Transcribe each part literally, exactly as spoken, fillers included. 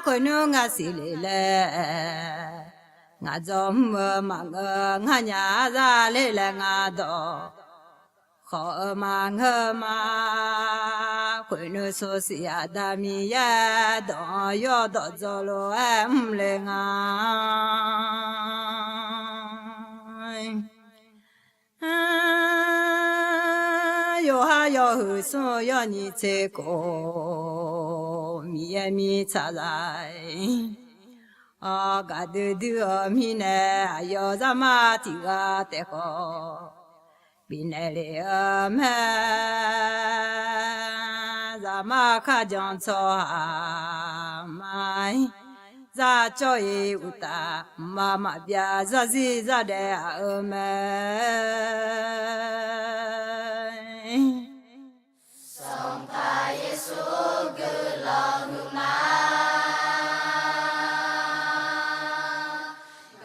Khoernoer ngaq siqle laer, ngaq dzawr mr-eu maqngeur, ngar nya-ar zar ler laer ngar dawq. Khawf-eu maqngeur ma. Khoernoer sawrsiq Aqda Miqyaer dawq-anr yawdawq dzawr lof-aer mr le nga. Yawqha yawhuiq smr-eu yawnyiq tser khof, Miqyaer mirtsaq zaq-iq, gaqdui dui-eu mirnae aqyawf zaqmar tiq ghaq taef khawf bifnaeq lef-eu mae. Zaqmar kharjan tsawrhaq ma-ir, zar cawv-iq uqtaf, mqmaq maqbyav zarzir zardaef aq-eu mae. Sanqpaq Yeqsur guiqlanq huiqma.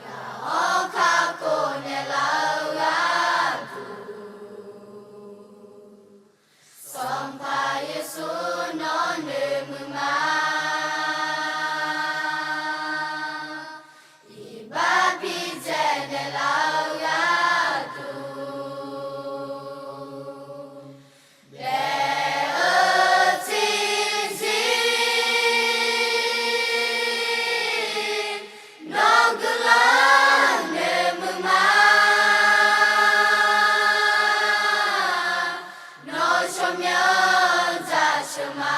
Gaq-awr kakhof naeqlaf-eu gharduq, Sanqpaq Yeqsur nawr noeqmuiq ma. Iqbax bidzaeq naeqlaf-eu gharduq, daef-eu tiqzir nawr guiqlanq noeqmuiq ma. Nawr tsawrmyanr dzaqsheuq ma.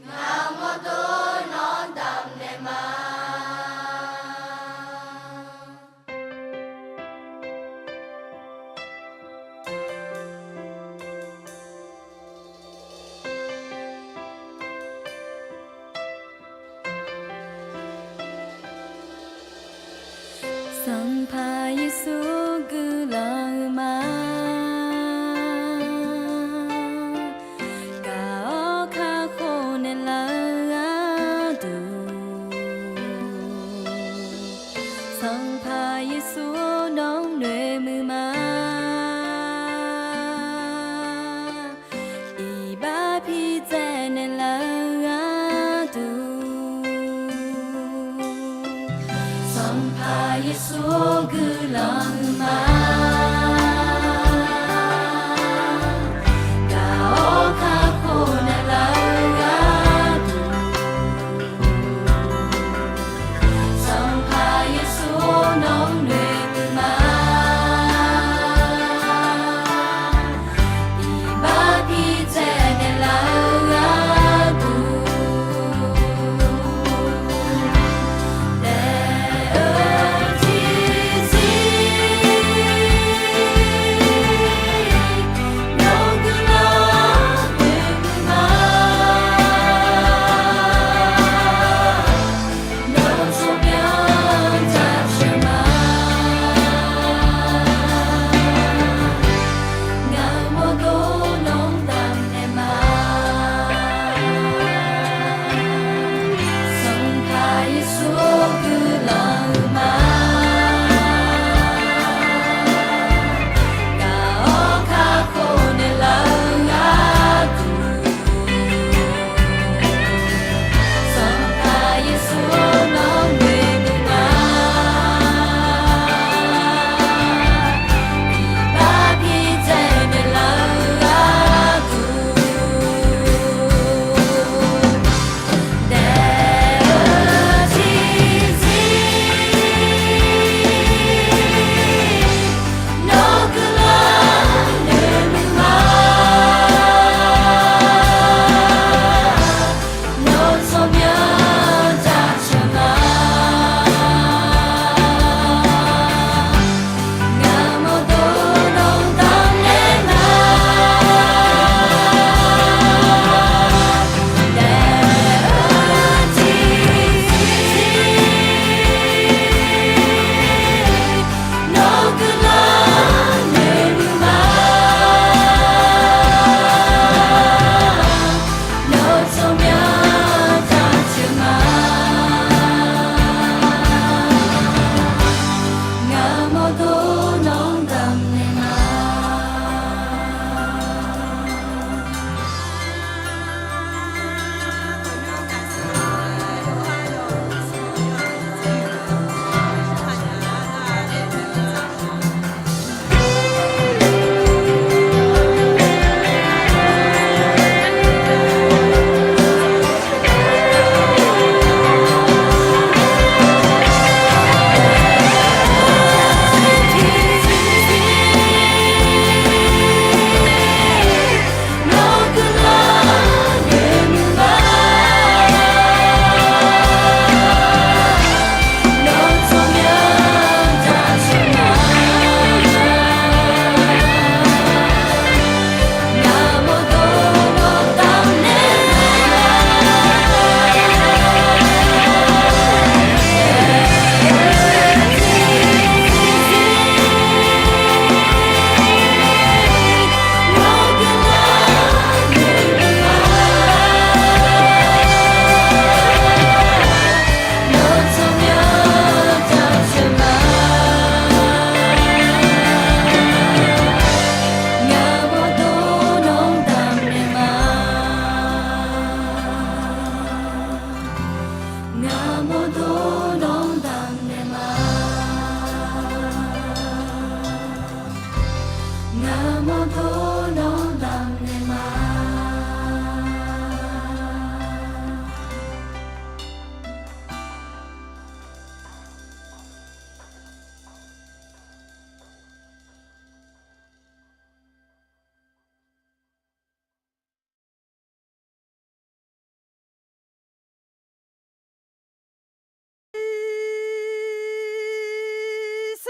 Ngaq-euq mawrdo nawr damqnaeq ma. Sanqpaq Yeqsur guiqlanq huiqma. Gaq-awr kakhof naeqlaf-eu gharduq, Sanqpaq Yeqsur nawr noeqmuiq ma. Iqbax bidzaeq naeqlaf-eu gharduq, Sanqpaq Yeqsur guiqlanq huiqma. Gaq-awr kakhof naeqlaf-eu gharduq, Sanqpaq Yeqsur nawr noeqmuiq ma. Iqbax bidzaeq naeqlaf-eu gharduq, daef-eu tiqzir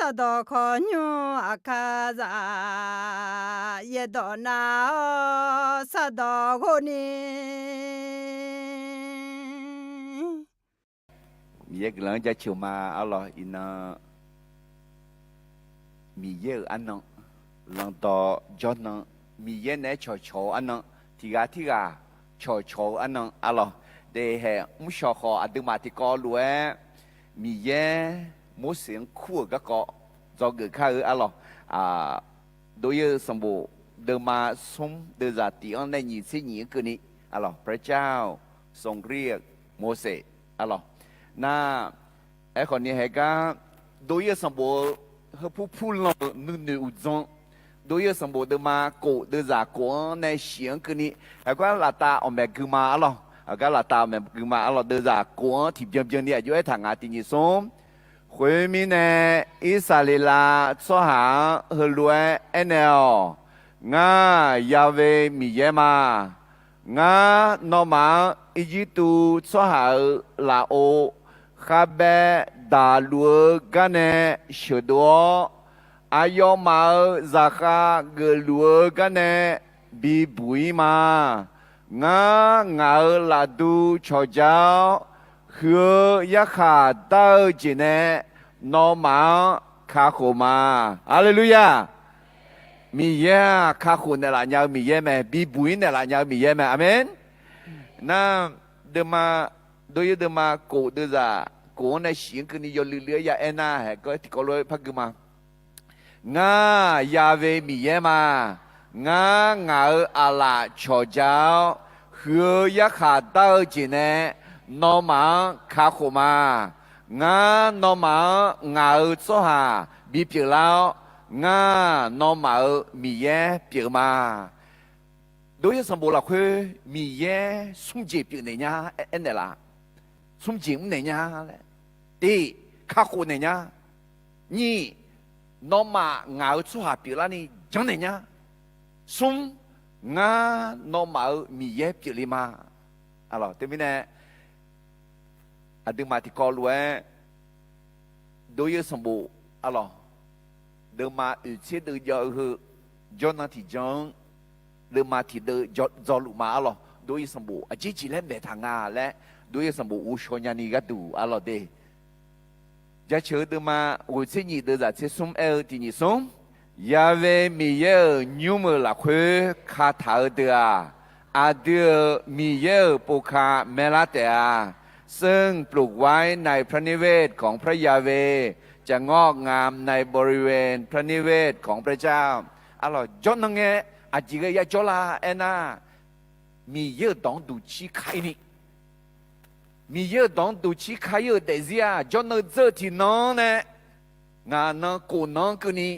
Sardawq khawqnymr aqkar zaq, yaerdawq nav-awr sardawq ghov ni. Miqyaer guiqlanq-anr jaceuq ma arlawq. Iqnan Miqyaer-euq arnan, lanqdawq jawrnan, Miqyaer naeq-aer cawqcawq-eu arnan, tiqghaq tirghaq cawqcawq-eu arnan arlawq. Deqhaeq mrshawq khawf aqduimaf tiqkawv lof-aer Miqyaer Morseq-anr kur-euq garkawv dzawgeuf kar-eu arlawq. Dov-ir-eu sanqbof deuvma smr deuvzaq tiq-anr nae nyiq tser nyiq-anr keuvni arlawq, พระเจ้าทรงเรียกโมเสส arlawq. Nar, aerkhawf ni haegar dov-ir-eu sanqbof-eu heupur purlanq-euq nuinoeq uqdzan, dov-ir-eu sanqbof deuvma kof deuvzaq kof-anr nae shif-anr keuvni, aqgar laftav awqmaeq gui ma arlawq. Aqgar laftav awqmaeq gui ma arlawq. Deuvzaq kof-anr tiqbyan byanni aqjox aertaq nga, tiq nyiq smr. Khoermirnae, Irsaqleqlav tsawrhaq-anr heulof-aer aernaeq-awq. Ngar Ya'we Miqyaer ma. Ngar nawmaf-anr Irjirtuv tsawrhaq-euq lafov kharbaev daqluf-eu garnae sheuqdov-awr, aqyawfmaf-euq zaqkhav geufluf-eu garnae bibuq-ir ma. Ngar ngaq-euq lafdu cawqja-awr, huiq-eu yarkhaq dar-eu jeq nae nawmaf-anr kakhof ma. Haleluya! Miqyaer-aq kakhof naeqlaf nya-eu Miqyaer mae. Bibuq-ir naeqlaf nya-eu Miqyaer mae. Aqmeq. Nar, deuvma, dov-ir deuvma kof deuvzaq kof-anr nae shif-anr keuvni yawluiv luiv-aer ya aernar, haeq gawr tiqkawv lof-aer par gui ma. Ngar Ya'we Miqyaer ma. Ngar ngaq-euq aqlaf cawqja-awr, huiq-eu yarkhaq dar-eu jeq nae nawmaf-anr kakhof ma. Ngar nawmaf-anr ngaq-euq tsawrhaq bipyeuf lar-awr, ngar nawmaf-euq Miqyaer pyeuf ma. Dov-ir sanqbof lafkhoer Miqyaer smr jeq pyeufnaeq nya aernaeq laf. Smr jeq mrnaeq nya laer, tiq, kakhof naeq nya. Nyiq, nawmaf ngaq-euq tsawrhaq pyeuflarni janrnaeq nya. Smr, ngar nawmaf-euq Miqyaer pyeufle ma. Arlawq, teumirnae aqduimaf tiqkawv lof-aer dov-ir sanqbof arlawq, deuvma oeq tser deuv jav-eu heu, jawrnan tiqjan-anr deuvma tiqdeuv dzawluf ma arlawq. Dov-ir sanqbof aqjeq jeq laer maeq taq nga laer, dov-ir sanqbof ghovshaw nyani gharduq arlawq de. Jaceuq-eu deuvma ghoeq tser nyiq deuv zaq tser smr aer-eu tiq nyiq smr. Ya'we Miqyaer-euq nymr-euq lafkhoer kataq-eu deuq-aq, aqdui-euq Miqyaer-euq povka maerlar taef-a. ซึ่งปลูกไว้ในพระนิเวศของพระยาเวห์ จะงอกงามในบริเวณพระนิเวศของพระเจ้า Arlawq, jawrnan ngae aqjeq ghae ya jawrlar aernar, Miqyaer-euq dawq-anr duqcir ka-ir ni, Miqyaer-euq dawq-anr duqcir ka-ir-euq daefzir-aq, jawrnan dzeur-eu tiqnan-anr nae ngaq nan kof nan-anr keuvni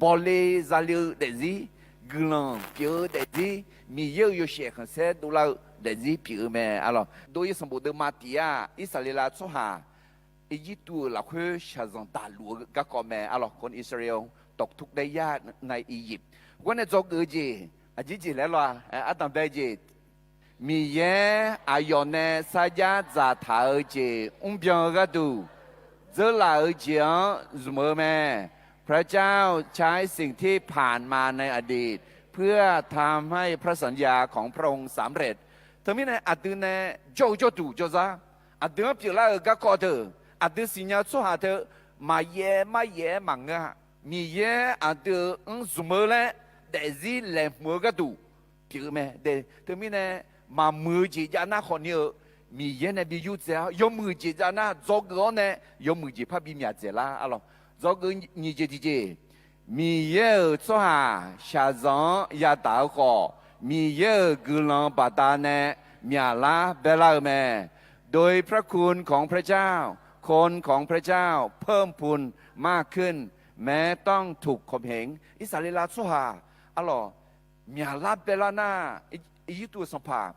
bawle zale-eu daefzir, guiqlanq pyeuf-eu daefzir, Miqyaer-euq yawshaef khanqsaer dovlar-eu daefzir pyeuf-eu mae arlawq. Dov-ir sanqbof deuvma tiq-aq, Irsaqleqlav tsawrhaq Irjirtuv-euq lafkhoer shaqzanq daqluf-eu garkawv mae arlawq. คนอิสราเอล ตกทุกข์ได้ยากในอียิปต์ gharnae dzawgeuf-eu jeq aqjeq jeq laer lawr-a, ardanqbae jeq, Miqyaer aqyawf nae sarjax dzaqtaq-eu jeq mrbyan-eu gharduq dzeurlaf-eu jeq-anr zmq-eu mae. พระเจ้าใช้สิ่งที่ผ่านมาในอดีตเพื่อทำให้พระสัญญาของพระองค์สำเร็จ Teumirnae aqdui nae jawr-eu jawrduq jawrzar, aqdui-anr pyeuflar-euq garkawv deuq, aqdui siqnya-eu tsawrhaq teu maqyaef-aer maqyaef-aer maqngeur-a. Miqyaer aqdui-euq anr zmq-eu laer daefzir laeqhmq-eu gharduq pyeuf-eu mae. Teumirnae maqmuiq-eu jeq jav nar khawfni-eu, Miqyaer nae bi yurdzae-awr, yawmuiq jeq jav nar dzawgeuf-awr nae yawmuiq jeq parbi myaq dzaeqlar arlawq. Dzawgeuf nyiq jeq tiqjeq, Miqyaer-euq tsawrhaq shaqzanq-anr yadaq-eu khawf, Miqyaer-euq guiqlanq baqdanae myaqlar baelar-eu mae. โดยพระคุณของพระเจ้าคนของพระเจ้าเพิ่มพูนมากขึ้นแม้ต้องถูกข่มเหง Irsaqleqlav tsawrhaq arlawq, myaqlar baelar nar, Irjirtuv-euq sanqpaq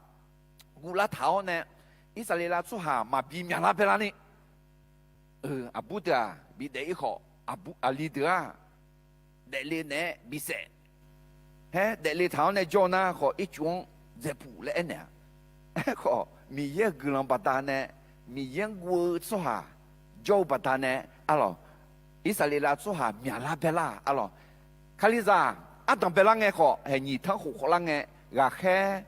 guvlar taq-awr nae, Irsaqleqlav tsawrhaq maqbi myaqlar baelar ni, aqbur deuq-aq bidaef-ir khawf, aqli deuq-aq daefle naeq-aer bisaef. Haer daefle taq-awr nae jawr-eu nar khawf, ircuf-anr dzaeqpuq laer aernaeq-a. Aerkhawf, Miqyaer-euq guiqlanq baqdanae, Miqyaer-anr guv-eu tsawrhaq jawr-eu baqdanae arlawq, Irsaqleqlav tsawrhaq myaqlar baelar-aq, arlawq, Kalizaq ardanq baelar ngae khawf, haeq nyiq tanr khof khawflar ngae, ghaqkhaer,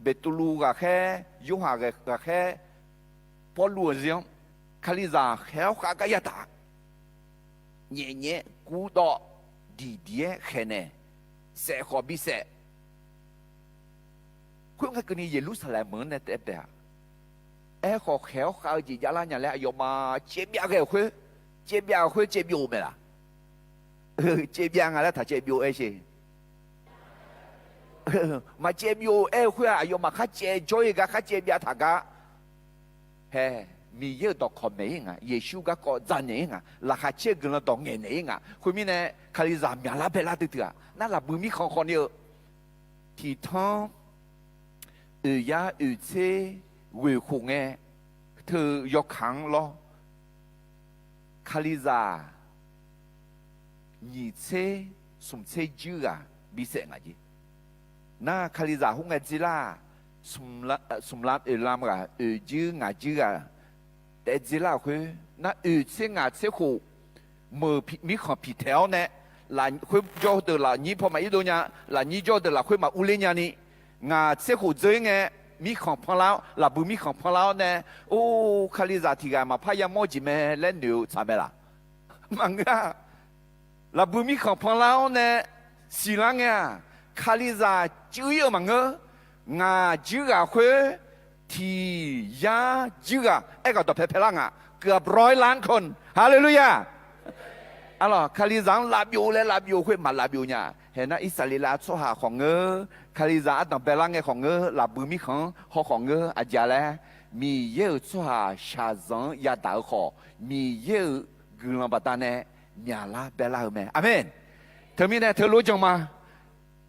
Beqtuvluv ghaqkhaer, Yorhaq ghaqkhaer, Pawrluv-euq zir-anr Kalizaq khaeq-awr khav gar yadaq-a. Nyaef nyaef-aer gurdawv, diqdiq-aer khaeqnaeq, saef khawf bisaef. Khoerngae keuvni Yeqlursaqlaeq meuq-anr nae taef-aer bae-a. Aerkhawf khaeq-awr khav-eu jeq javlar nya laer aqyawfmaf caevbyav ghae-euq khoer, caevbyav-euq khoer caevbyov-eu mae laq? Caevbyav nga laer taq caevbyov-aer sher. Maqcaevbyov-aer-eu khoer-aq, aqyawfmaf khar caevjawr-ir gar khar caevbyav taq gar. Hae, Miqyaer-euq dawqkawq maeq-ir nga, Yeqsur garkawv dzaqnaeq-ir nga, laqkhaq caer-eu guiqlanq dawq ngaeqnaeq-ir nga. Khoermirnae, Kalizaq myaqlar baelar duidui-aq, nar lafbui mirkhanq khawf ni-eu tiqtanr oeq yar oeq tser ghoeq khof ngae, teu yawkaq-anr lawr, Kalizaq nyiq tser smq tser juir ghaq bisaef ngaq jeq. Nar Kalizaq khoerngae dzerlar-aq, smq lam oeq lam ghaq, oeq juir ngaq juir ghaq taef dzerlar-euq khoer, nar oeq tser ngaq tser khof meuq mirkhanq piqtaeq-awr nae, khoer jawr-eu deuq lafnyir paw maqir dov nya, lafnyir jawr-eu deuq lafkhoer maqurler nyani, ngaq tser khof dzeur-ir ngae, mirkhanq panlar-awr, lafbui mirkhanq panlar-awr nae, or, Kalizaq tiq ghaq maqpar yamawr jeq mae laer noeq-eu tsaq mae laq? Maqngeur-a. Lafbui mirkhanq panlar-awr nae siqlar ngae-aq, Kalizaq cuiv-ir-eu maqngeur. Ngaq juir ghaq khoer tiq yar juir ghaq aerghaq dawqpae paelar nga. Keuv-aq broiler-anr ko, haleluya. Arlawq, Kalizaq-anr lavbyov laer lavbyov khoer maq lavbyov nya. Haeq nar Irsaqleqlav tsawrhaq khawf ngeur, Kalizaq ardanq baelar ngae khawf ngeur, lafbui mirkhanq-anr haw khawf ngeur, aqjeq laer, Miqyaer-euq tsawrhaq shaqzanq-anr yadaq-eu khawf, Miqyaer-euq guiqlanq baqdanae myaqlar baelar-eu mae. Aqmeq. Teumirnae teulof-aer jan ma.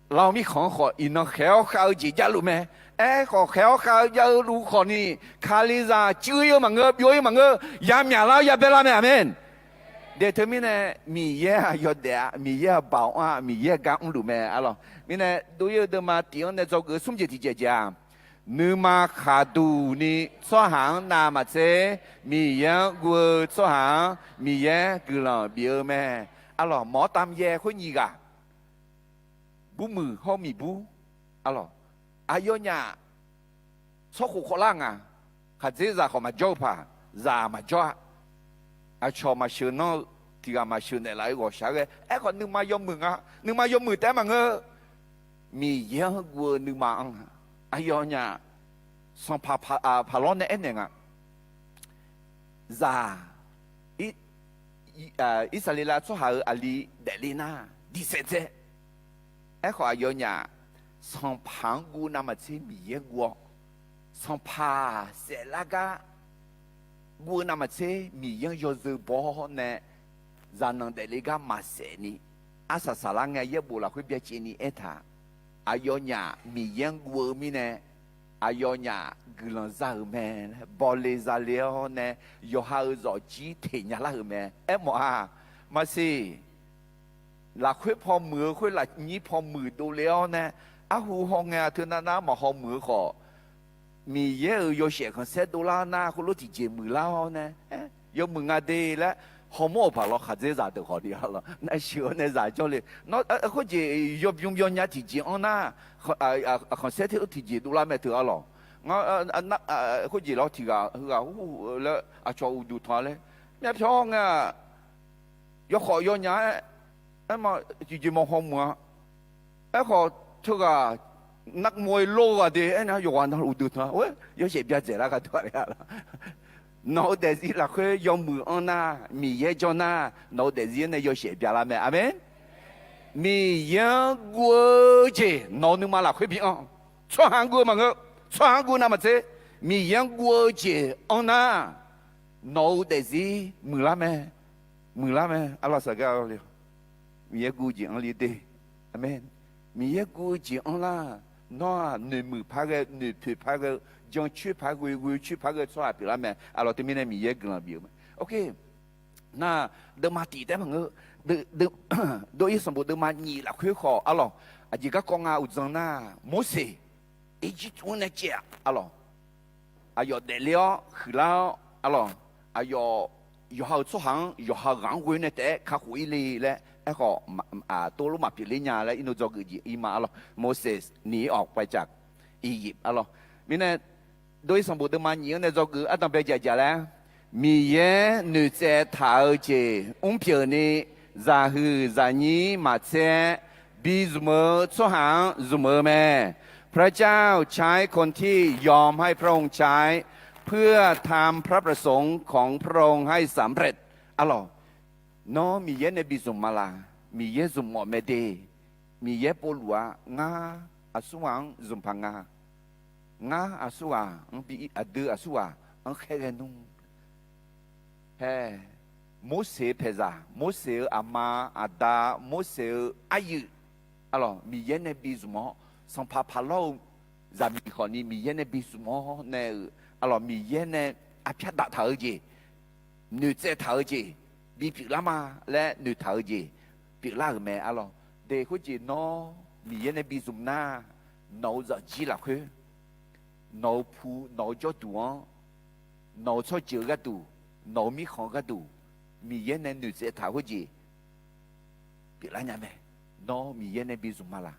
Lawr, mirkhanq-anr khawf iqnan khaeq-awr khav-eu jeq javluf mae. Aerkhawf khaeq-awr khav-eu javluf khawf ni, Kalizaq cuiv-ir-eu maqngeur, byov-ir maqngeur, yamyaq lar-awr yabae lar mae. Aqmeq. Daeq teumirnae Miqyaer-aq yawdaef-a, Miqyaer-aq baoq anr-a, Miqyaer gar mrluf mae. Arlawq, mirnae dov-ir-eu deuvma tiq-anr nae dzawgeuf-eu smr jeq tiqjeq jeq-aq, nuima khaqduq ni tsawrhaq-anr navmaqtser, Miqyaer-anr guv-eu tsawrhaq-anr Miqyaer guiqlanq bif-eu mae. Arlawq, mawq-awr tam yaer khoer nyiq ghaq, burmuiq hawr miqbur, arlawq, aqyawfnyaf tsawrkhof khawvlar nga. Khaqdzerzaq khawf maqjawr-eu paq, zaq maqjawr-a. Aqcawq maqsheuq nanr-eu, tiq ghaq maqsheuq naeqlaf-eu ghawqshaq ghae. Aerkhawf nuima yawmuiq nga, nuima yawmuiq taef-aer maqngeur. Miqyaer-anr guv-eu nuima anr nga. Aqyawfnyaf sanqpaq paq lawr nae aernaeq nga. Zaq, Irsaqleqlav tsawrhaq-euq aqli daefle nar diqsaef dzae. Aerkhawf aqyawfnyaf sanqpaq-anr guv navmaqtser Miqyaer-anr guv-awr, sanqpaq saeflar gar guv-eu navmaqtser Miqyaer-anr yawzeu baw-awr nae, zaqnanq daefle gar maqsaef ni, arsaq saqlar ngae yaerbof lafkhoer byacaevni aertaq. Aqyawfnyaf Miqyaer-anr guv-eu mirnae, aqyawfnyaf guiqlanq za-euq mae laer bawle zale-awr nae, yawqha-euq zawqjir teq nya lar-euq mae. Aermawf-a, maqsiq. Lafkhoer paw muiq-eu khoer lafnyir paw muiq dovle-awr nae, arhu hawngae-a teu navnav maqhaw muiq-eu khawf, Miqyaer-euq yawshaef khanqsaer dovlar nar khoerlof tiqjeq muiqlar-awr nae, yawmuiq nga de laer hawmawr-euq paq lawr khaqdzerzaq deuq khawf ni-a lawq. Nar sheuq-awr nae zaq jawrle. Nawr khoerjeq yawbymr byan nya tiqjeq anr nar, khanqsaer ter-eu tiqjeq dovlar mae teu-a lawq. Khoerjeq lawr tiq ghaq heughaq hu laer aqcawq uqduq tanq-a laer myavpyawr ngae-aq, yawkhawf yawnyaf-aer, aerma tiqjeq mawq haw muiq-a. Aerkhawf teughaq narmov-aer lor-eu ghaq de aernar yawqghaq na uqduq tanq-a, yawshaef bya dzaeqlar gharduq-a laer-a lawq. Nawq-eu daefzir lafkhoer yawmuiq anr nar, Miqyaer jawr nar, nawq-eu daefzir-anr nae yawshaef byalar mae. Aqmeq. Miqyaer-anr guv-eu jeq nawq-eu nuima lafkhoer bi anr. Tsawrhaq-anr guv-eu maqngeur, tsawrhaq-anr guv navmaqtser, Miqyaer-anr guv-eu jeq anr nar, nawq-eu daefzir muiqlar mae, muiqlar mae. Arlawq saqgar le, Miqyaer guv-eu jeq anr le de. Aqmeq. Miqyaer guv-eu jeq anr lar, nawr-aq noeqmuiq par ghae-eu, noeqpoeq par ghae-eu, jancoer par ghoe, ghoecoer par ghae-eu tsawrhaq pyeuflar mae. Arlawq teumirnae Miqyaer guiqlanq bif-eu mae. Nar, deuvma tiq taef maqngeur, dov-ir sanqbof deuvma nyiq lafkhoer khawf arlawq, aqjeq garkawv nga uqdzan nar, Morseq Irjirtuv-anr nae caev-a arlawq, aqyawf daefle-awr huiqlar-awr arlawq, aqyawf yawqha-euq tsawrhaq-anr yawqha-euq ghaq-anr ghoe nae taef-aer kakhof-ir le laer aerkhawf, tov lof maqpyeuf ler nya laer iqnan dzawgeuf jeq ir ma arlawr. Moses หนีออกไปจากอียิปต์ arlawr. Mirnae, dov-ir sanqbof deuvma nyiq-anr nae dzawgeuf ardanqbae jaqjaq laer, Miqyaer noeqtsaev taq-eu jeq mrpyeuf ni, zaqhuiq zaqnyir maqtser-aer bi zmq-eu tsawrhaq-anr zmq-eu mae. พระเจ้าใช้คนที่ยอมให้พระองค์ใช้ เพื่อทำพระประสงค์ของพระองค์ให้สำเร็จ arlawr. Nawr Miqyaer nae bi zmq ma laq? Miqyaer zmq mawf mae de. Miqyaer povluf-a, ngar aqsurghaq-anr zmq paq nga. Ngar aqsurghaq-anr bi, aqdui aqsurghaq-anr khaerghae nmr. Hae, Morseq-eu paeqzaq, Morseq-eu aqma, aqda, Morseq-eu aryuif, arlawr, Miqyaer nae bi zmq-awr, sanqpaq paqlawr-eu zaqmiq khawfni Miqyaer nae bi zmq-awr nae-euq, arlawr, Miqyaer nae arpyar daftaq-eu jeq, noeqtsaev taq-eu jeq bipyeuf lar ma laer noeqtaq-eu jeq pyeuflar-euq mae, arlawr. De khoerjeq nawr Miqyaer nae bi zmq nar, nawq-euq zaqjir lafkhoer, nawq-euq pu, nawq-euq jawrduq-anr, nawq-euq tsawrjeuq-eu gharduq, nawq-euq mirkhanq-eu gharduq, Miqyaer nae noeqtsaev taq khoerjeq pyeuflar nya mae. Nawr Miqyaer nae bi zmq ma laq?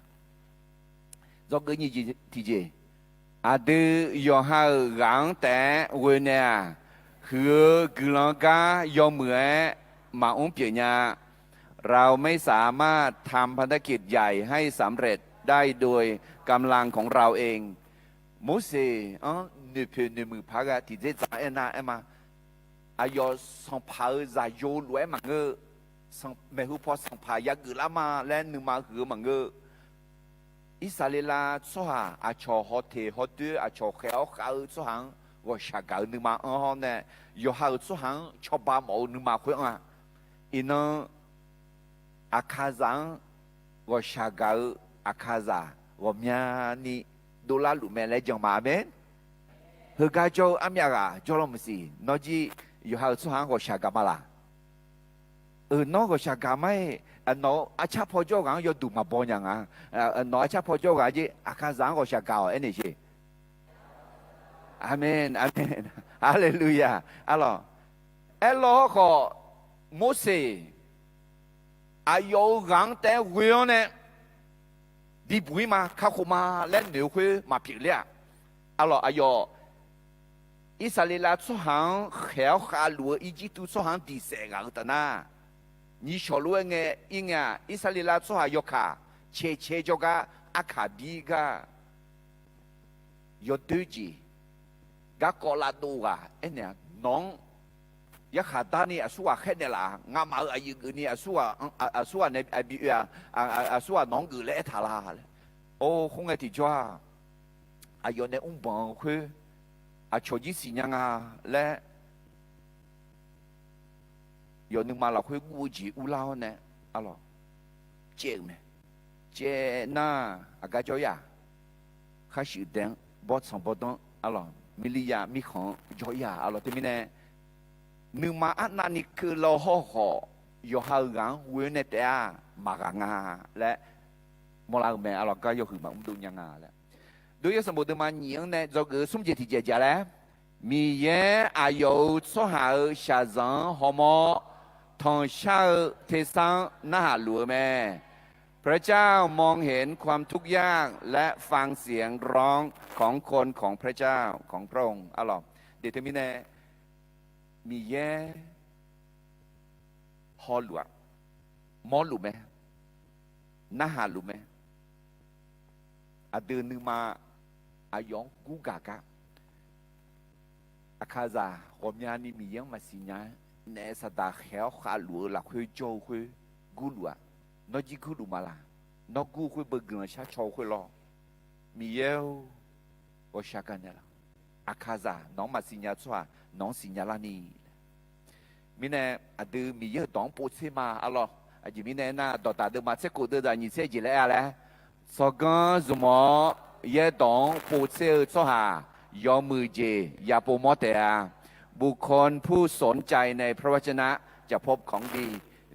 Dzawgeuf nyiq jeq tiqjeq, aqdui yawqha-euq ghaq-anr taef-aer ghoe nae-aq, huiq-eu guiqlanq gar yawmuiq-aer maqmr pyeuf nya. เราไม่สามารถทำภารกิจใหญ่ให้สำเร็จได้โดยกำลังของเราเอง Morseq-anr noeqpoeq noeqmuiq paq-aer ghae tiqdzerdzaq-anr aernar aer ma. Aqyawf sanqpaq-euq zaqyo lof-aer maqngeur-eu, maeqhu paw sanqpaq yageuf lar ma laer nuima huiq-eu maqngeur-eu, Irsaqleqlav tsawrhaq aqcawq hawteq hawdoer aqcawq khaeq-awr khav-eu tsawrhaq-anr ghawqshaq gaq-eu nuima anr-awr nae, yawqha-euq tsawrhaq-anr cawba mawf-eu nuima khoer anr-a. Iqnan Aqkaqzaq-anr ghawqshaq gaq-eu Aqkaqzaq ghawqmyani dovlar luf mae laer jan ma. Aqmen. Heugar jawr-eu armyav ghaq jawrlawr maqsiq. Nawr jir yawqha-euq tsawrhaq-anr ghawqshaq gaq ma laq? Euq, nawr ghawqshaq gaq ma-iq, nawq-euq arcar paw jawr ghaq-anr yawduq maqbaw nya nga. Nawq-euq arcar paw jawr ghaq jir Aqkaqzaq-anr ghawqshaq gaq-awq aernaeq sher. Aqmen, aqmen. Haleluya. Arlawr, aerlawr hawrkhawf, Morseq aqyawf-euq ghaq-anr taef-aer ghoe-awr nae bibuq-ir ma, kakhof ma laer noeq-eu khoer maqpyeuf ler-aq. Arlawr, aqyawf Irsaqleqlav tsawrhaq-anr khaeq-awr khavluf-eu Irjirtuv tsawrhaq-anr diq saef ghaq-eu taf nar, nyiq shawq lof-aer ngae ir ngae-aq, Irsaqleqlav tsawrhaq yawkaq cae cae jawrgar arkaq bir gar yawdoer jeq garkawv lavdov ghaq aernaeq-a. Nawq-anr yarkhaq darni aqsurghaq khaernaeq laf-a? Ngamaf-euq aqyuif geufni aqsurghaq nae bi oe-a? Aqsurghaq nawq-anr geuf laer aertaq la laer. Or, khoerngae tiqjawr-aq, aqyawf nae mrbanq-eu khoer aqcawq jir siqnya nga laer yawf nuima lafkhoer guv-eu jeq urlar-awr nae, arlawr, caev-euq mae. Caev nar, aqgar jawr-ir-aq, kharshuif dae-anr bawrtsanq bawrdanr, arlawr, mirlirya mirkhanq-anr jawr-ir-aq, arlawr, teumirnae nuima arnavni keuvlar-eu hawrkhawf, yawqha-euq ghaq-anr ghoe-awr nae taef-a maqghaq nga laer mawrlar-eu mae, arlawr, gar yawhuiq maqmr dov nya nga laer. Dov-ir sanqbof deuvma nyiq-anr nae dzawgeuf-eu smr jeq tiqjeq jaq laer, Miqyaer aqyawf-euq tsawrhaq-euq shaqzanq-anr hawmawr tanqshar-eu tersar-anr narhaq luf-eu mae. พระเจ้ามองเห็นความทุกข์ยากและฟังเสียงร้องของคนของพระเจ้า ของพระองค์ arlawr. Deuq teumirnae Miqyaer hawluf-aq, mawrluf mae, narhaq luf mae. Aqdui nuima aqyawf-anr gurgaq gar, Aqkaqzaq ghawqmyani Miqyaer-anr maqsiq nya-aer naef saqdaq khaeq-awr khavluf-eu lafkhoer jawr-eu khoer gurluf-aq, nawr jir gurluf ma laq? Nawr gur-eu khoer beu guiqlanq shar caw-eu khoer lawr. Miqyaer-or, ghawqshaq gaq naeq laf? Aqkaqzaq nawq-anr maqsiq nya tsawrhaq nawq-anr siqnya larni. Mirnae aqdui Miqyaer-euq dawq-anr povtser ma, arlawr. Aqjeq mirnae aernar, dawqdaq deuvma tser khof deuv zaq nyiq tser jeq laer aer-a laer, tsawrganr zmq-awr yaerdawq-anr povtser-eu tsawrhaq yawmuiq jeq yapov mawr taef-a. บุคคลผู้สนใจในพระวจนะจะพบของดี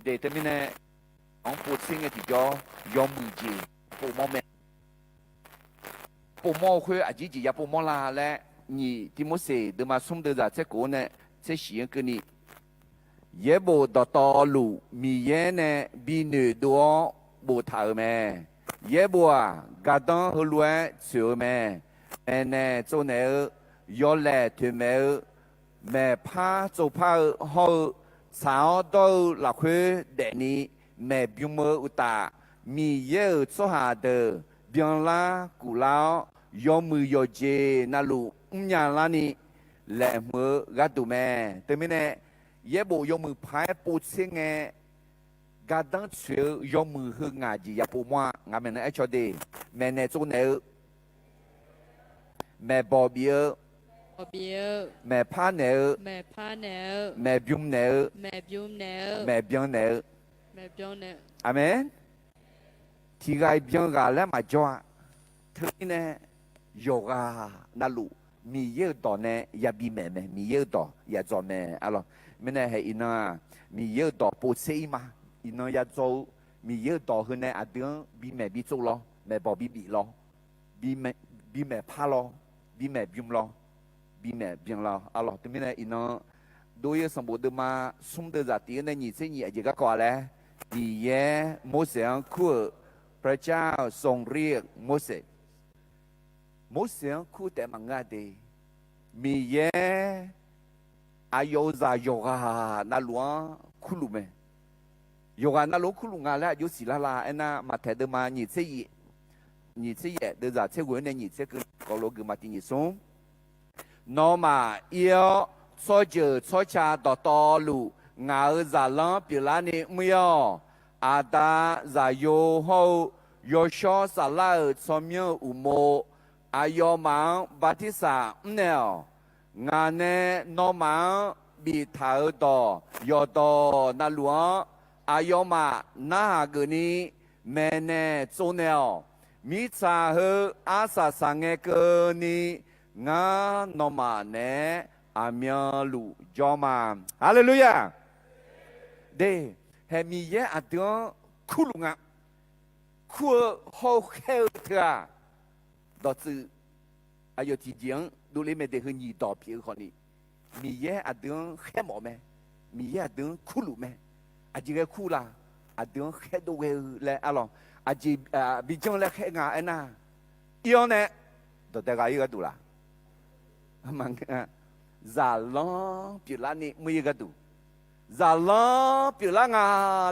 Deuq teumirnae, dawq-anr povtser ngae tiqjawr yawmuiq jeq yapov mawr mae. Pov mawr-eu khoer aqjeq jeq yapov mawr la laer, nyiq Tivmorseq deuvma smr deuv zaq tser khof-anr nae tser shif-anr keuvni, Yaerbof dawqtawvluf Miqyaer nae bi noeqdov-awr boftaq-euq mae. Yaerbof-aq, gardanr heulof-aer tsoeq-eu mae. Maeqnaeq tsovnaeq-eu, yawlaeq toeqmaeq-eu, maeqpar tsovpar-eu hawr-eu, tsaq-awr dawr-eu lafkhoer daefni maeqbym-eu uqtaf, Miqyaer-euq tsawrhaq deuq byanlar kuflar-awr, yawmuiq yawqjeq navluf mrnya larni laeqhmq-eu gharduq mae. Teumirnae, yaerbof yawmuiq paq-aer povtser ngae, gardanr tsoeq-eu yawmuiq heu ngaq jeq yapov mawr-a. Ngaq maeqnan aercaw de, maeqnaeq tsovnaeq-eu, maeqbawq bif-eu, maeqpar naeq-eu, maeqbym naeq-eu, maeqbyan naeq-eu. Aqmeq. Tiqghaq-iq byan ghaq laer maqjawr-a. Teumirnae yawqghaq navluf Miqyaer-euq dawq nae yabi maeq mae, Miqyaer-euq dawq yadzawq mae, arlawq. Mirnae hae iqnan-aq, Miqyaer-euq dawq povtser-ir ma. Iqnan yadzawr-eu Miqyaer-euq dawq heu nae aqdui-anr bimaeq bitsov lawr, maeqbawq bibif lawr, bimaeq par lawr, bimaeq bym lawr, bimaeq byan lawr, arlawq. Teumirnae iqnan dov-ir-eu sanqbof deuvma smr deuvzaq tiq-eu nae nyiq tser nyiq aqjeq garkawv-a laer, Miqyaer Morseq-anr kur-euq พระเจ้าทรงเรียกโมเสส Morseq-anr kur taef maqngeur-a de. Miqyaer aqyawf-euq zaq yawqghaq navluf-anr kurluf mae. Yawqghaq navluf-anr kurluf nga laer aqjox siqlar la aernar, Maqtaeq deuvma nyiq tser yaef, nyiq tser yaef deuvzaq tser ghoeq-anr nae nyiq tser keuv kawv lof guiqma tiq nyiq smr. Nawmaf ir-awr, tsawrjeuq tsawrca dawqtawvluf ngaq-euq zaqlanr pyeuflarni mr-ir-awq. Aqda, zaqyo hawr-eu yawshawr saflar-euq tsawrmyanr-euq uqmov aqyawfmaf-anr bartirsaq mrnaeq-awq. Ngaq nae nawmaf-anr biftaq-euq dawq yawqdawq navluf-anr aqyawfmaf narhaq geufni maeqnaeq tsovnaeq-awq. Mirtsaq heu arsaq saqngae keuvni ngar nawmaf naeq-aer aqmyanluf jawr ma. Haleluya! De, hae Miqyaer aqdui-anr kurluf nga. Kur-eu hawr-eu khaer-eu teu-aq, dawqtsuif aqyawf tiqjeq-anr dovle mae de heu nyiq dawq pyeuf-eu khawfni, Miqyaer aqdui-anr khaermawf mae. Miqyaer aqdui-anr kurluf mae. Aqjeq ghae kur la? Aqdui-anr khaerdov ghae-eu laer arlawq. Aqjeq bijanr laer khaer nga aernar, ir-awr nae dawqdae ghaq-ir gharduq la? Zaqlanr pyeuflarni mr-ir gharduq, zaqlanr pyeuflar nga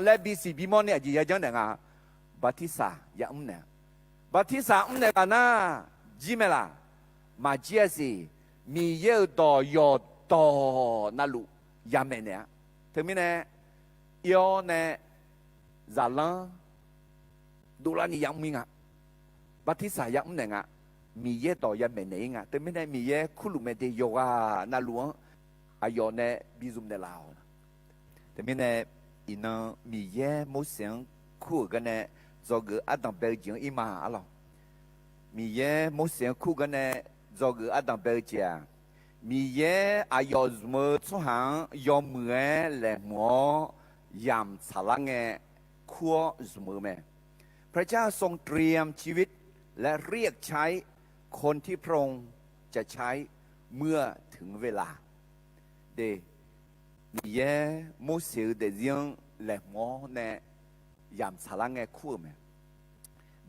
laer bisiq bimawr ni aqjeq yajanr naeq nga. Bartirsaq yamr naeq-a. Bartirsaq mrnaeq ghaq nar, jir mae laq? Maqjir-a siq. Miqyaer-euq dawq yawqdawq navluf yamaeq naeq-a. Teumirnae, ir-awr nae zaqlanr dovlarni yamr-ir nga. Bartirsaq yamr naeq nga. Miqyaer dawq yamaeq naeq-ir nga. Teumirnae Miqyaer kurluf mae de yawqghaq navluf-anr aqyawf nae bizmq naeqlaf-awq. Teumirnae iqnan Miqyaer Morseq-anr kur-euq garnae dzawgeuf ardanq bae-eu jeq-anr ir ma arlawq. Miqyaer Morseq-anr kur garnae dzawgeuf ardanq bae-eu jeq-aq, Miqyaer aqyawf zmq-eu tsawrhaq-anr yawmuiq-aer laeqhmq-awr yamq tsaqlar ngae kur-awr zmq-eu mae. พระเจ้าทรงเตรียมชีวิตและเรียกใช้คนที่พระองค์จะใช้ เมื่อถึงเวลา De, Miqyaer Morseq-eu daefzir-anr laeqhmq-awr nae yamq tsaqlar ngae kur-euq mae.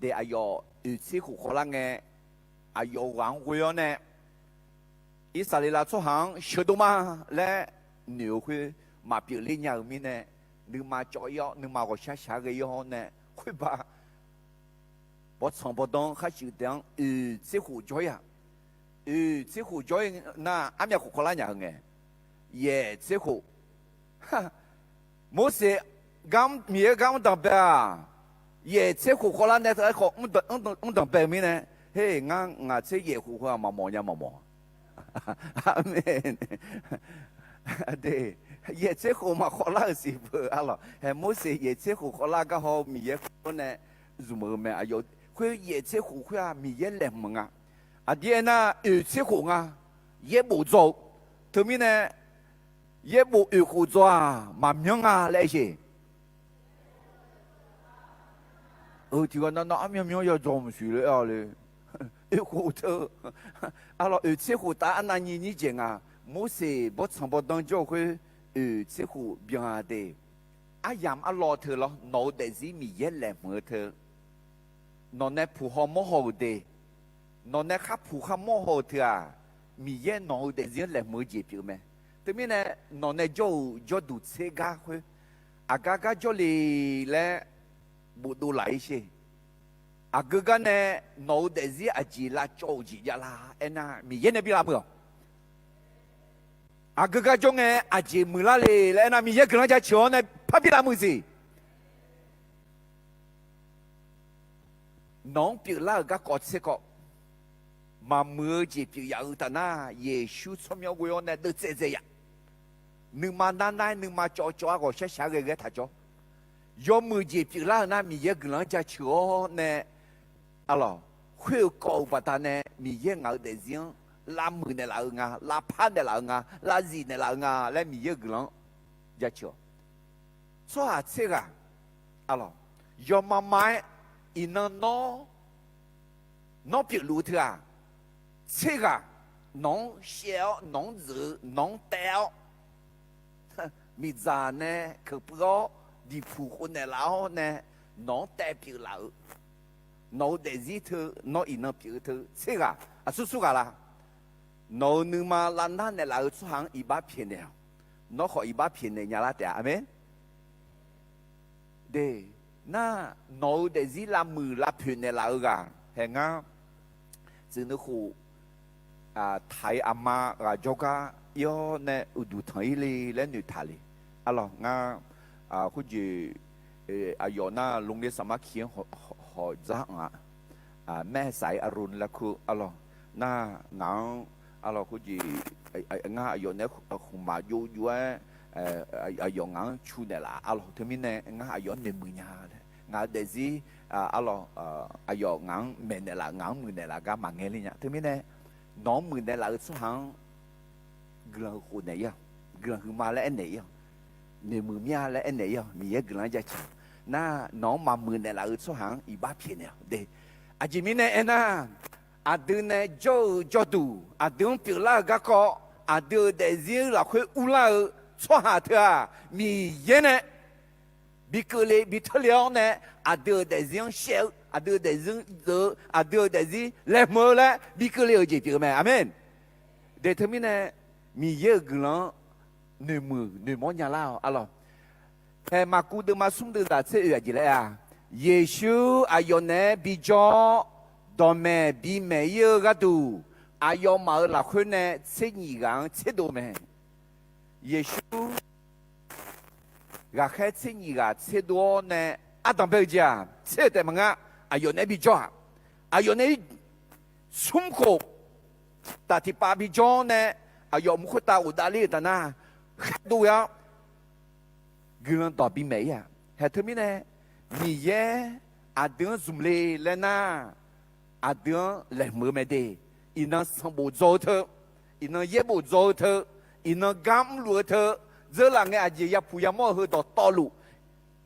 De, aqyawf oeq tser khof khawvlar ngae, aqyawf ghaq-anr ghoe-awr nae, Irsaqleqlav tsawrhaq-anr sheuqdov ma laer noeq-eu khoer maqpyeuf ler nya-euq mirnae, nuima cawv-ir-awr nuima ghawqshaq shaq-aer ghae-ir-awr nae khoerba bawrtsanq bawrdanr khar shuif daef-anr oeq tser khof jawr-ir-aq, oeq tser khof jawr-ir nar armyav khof khawvlar nya-eu ngae, yaeq tser khof. Morseq gar-anr, Miqyaer gar-anr danqbae-aq, yaeq tser khof khawvlar nae teu-aer khawf mr danqbae-eu mirnae, her, ngar ngaq tser yaeq khof khoer-aq maqmawf nya maqmawf. Aqmeq. De, yaeq tser khof maqkhawvlar-euq siq beu arlawq. Hae Morseq yaeq tser khof khawvlar gar haw-eu Miqyaer khoer nae zmq-eu mae aqyawf. Khoer yaeq tser khof khoer-aq Miqyaer laeqhmq nga. Aqdir aernar oeq tser khof nga. Yaerbof dzaw-eu. Teumirnae yaerbof oeq khof dzaw-aq maqmyanr nga laer sheq. Tiq ghaq nav nav armyanr myanr yadzaw maqsiq le-a le. Oeq khof teu, arlawq oeq tser khof tav arnav nyiq nyir dzaeq nga. Morseq bawrtsanq bawrdanr jawr-eu khoer oeq tser khof byan-a de. Aryamq arlawr teu lawr, nawq-eu daefzir Miqyaer laeqhmq-eu teu, nawq nae puq haw mawr haw-euq de, nawq nae khar puq khar mawr haw-euq teu-aq, Miqyaer nawq-eu daefzir-anr laeqhmq-eu jeq pyeuf mae. Teumirnae, nawq nae jawr-euq jawrduq tser gar khoer, aqgar gar jawrle laer bofdov laf-ir sher. Aqgeu gar nae nawq-eu daefzir aqjeq lavcawv-euq jeq javlar aernar, Miqyaer nae bi lavmuiq-awq. Aqgeu gar jawr ngae aqjeq muiqlar le laer aernar, Miqyaer guiqlanq jaceuq-awr nae parbi lavmuiq siq. Nawq-anr pyeuflar-euq garkawv tser kawv, maqmuiq-eu jeq pyeuf yaf-eu taf nar, Yeqsur tsawrmyanr ghoe-awr nae deuvtsaev dzae yaf. Nuima nar nar-aer, nuima cawv cawv-aer, ghawqshar shaq-aer ghae ghae-aer taq jawr. Yawmuiq jeq pyeuflar-euq nar, Miqyaer guiqlanq-anr jaceuq-awr nae, arlawq, khoer-eu kawv-eu baqdanae Miqyaer ngaq-euq daefzir-anr lavmuiq naeqlaf-eu nga, lavpar naeqlaf-eu nga, lavzif naeqlaf-eu nga laer Miqyaer-euq guiqlanq-anr jaceuq-awq. Tsawrhaq tser ghaq, arlawq, yawma ma-aer iqnan nawr, nawr pyeufluf-eu teu-aq, tser ghaq nawq-anr shaev-awr, nawq-anr dzeuq-eu, nawq-anr taev-awr, miqdzaq nae keuqpuiv-awr, diqpuq khov naeqlaf-awr nae, nawq-anr taev pyeuflaf-eu, nawq-eu daefzir teu, nawr iqnan pyeuf-eu teu tser ghaq, aqsur sur ghaq la? Nawq-euq nuima lavnar naeqlaf-eu tsawrhaq-anr iqbax pyaeqnaeq-awq. Nawr khawf iqbax pyaeqnaeq nya lar taef-a. Aqmeq. De, nar, nawq-euq daefzir lavmuiq lavpoeq naeqlaf-eu ghaq hae ngar, tsuif nuikhof taq-ir aqma ghaq jawrgar ir-awr nae uqduq tanq-ir le laer noeqtaq le. Arlawq, ngar khoerjeq aqyawf nar โรงเรียนสามัคคี-anr hawq dzar-anr-aq, แม่สายอรุณ laer kur, arlawq, nar, ngaq-anr, arlawq, khoerjeq ngar aqyawf naeq-aer khmqmaq jov jov-aer, aqyawf ngaq-anr cu naeqlaf, arlawq, teumirnae ngar aqyawf-anr noeqmuiq nya laer, ngaq-euq daefzir, arlawq, aqyawf ngaq-anr maeqnaeq laf, ngaq-anr muiqnaeq laf gar maqngae ler nya. Teumirnae, nawq-anr muiqnaeq laf-eu tsawrhaq-anr guiqlanq huiq khof naeq-ir-awq. Guiqlanq huiqma laer aernaeq-ir-awq. Noeqmuiq mir-a laer aernaeq-ir-awq. Miqyaer guiqlanq-anr jaceuq nar, nawq-anr maqmuiqnaeq laf-eu tsawrhaq-anr iqbax pyaeqnaeq-awq de. Aqjeq mirnae aernar, aqdui nae jawr-eu jawrduq, aqdui-anr pyeuflar-eu garkawv, aqdui-euq daefzir lafkhoer urlar-eu tsawrhaq teu-aq, Miqyaer nae bi keuvle bi teurle-awr nae, aqdui-euq daefzir-anr shaev-eu, aqdui-euq daefzir-anr dzeuq-eu, aqdui-euq daefzir laeqhmq-eu laer bi keuvle-euq jeq pyeuf-eu mae. Aqmeq. De teumirnae, Miqyaer-euq guiqlanq-anr noeqmuiq noeqmawr nya lar-awq, arlawq. Haeq maqkuv deuvma smr deuv zaq tser oeq aqjeq laer-a, Yeqsur aqyawf naeq-aer bijawr-awr, dawqmaeq bimaeq-ir-eu gharduq, aqyawfmaf-euq lafkhoer nae tser nyiq ghaq-anr tserdov mae. Yeqsur ghaqkhaer tser nyiq ghaq tserdov-awr nae, ardanq bae-eu jeq-aq, tser-eu taef maqngeur, aqyawf naeq-aer bijawr-aq, aqyawf naeq-aer smr khof taf tiqpav bijawr-awr nae, aqyawf mq khoertav ghofdav ler-euq taf nar, khaerdov ghae-awr guiqlanq dawq bimaeq-ir-aq. Haeq teumirnae, Miqyaer aqdui-anr zmq le laer nar, aqdui-anr laeqhmq-eu mae de. Iqnan sanqbof dzaw-eu teu, iqnan yaerbof dzaw-eu teu, iqnan gar mrluf-eu teu, dzeurlaf ngae aqjeq yapuq yamawr-eu heu dawqtawvluf,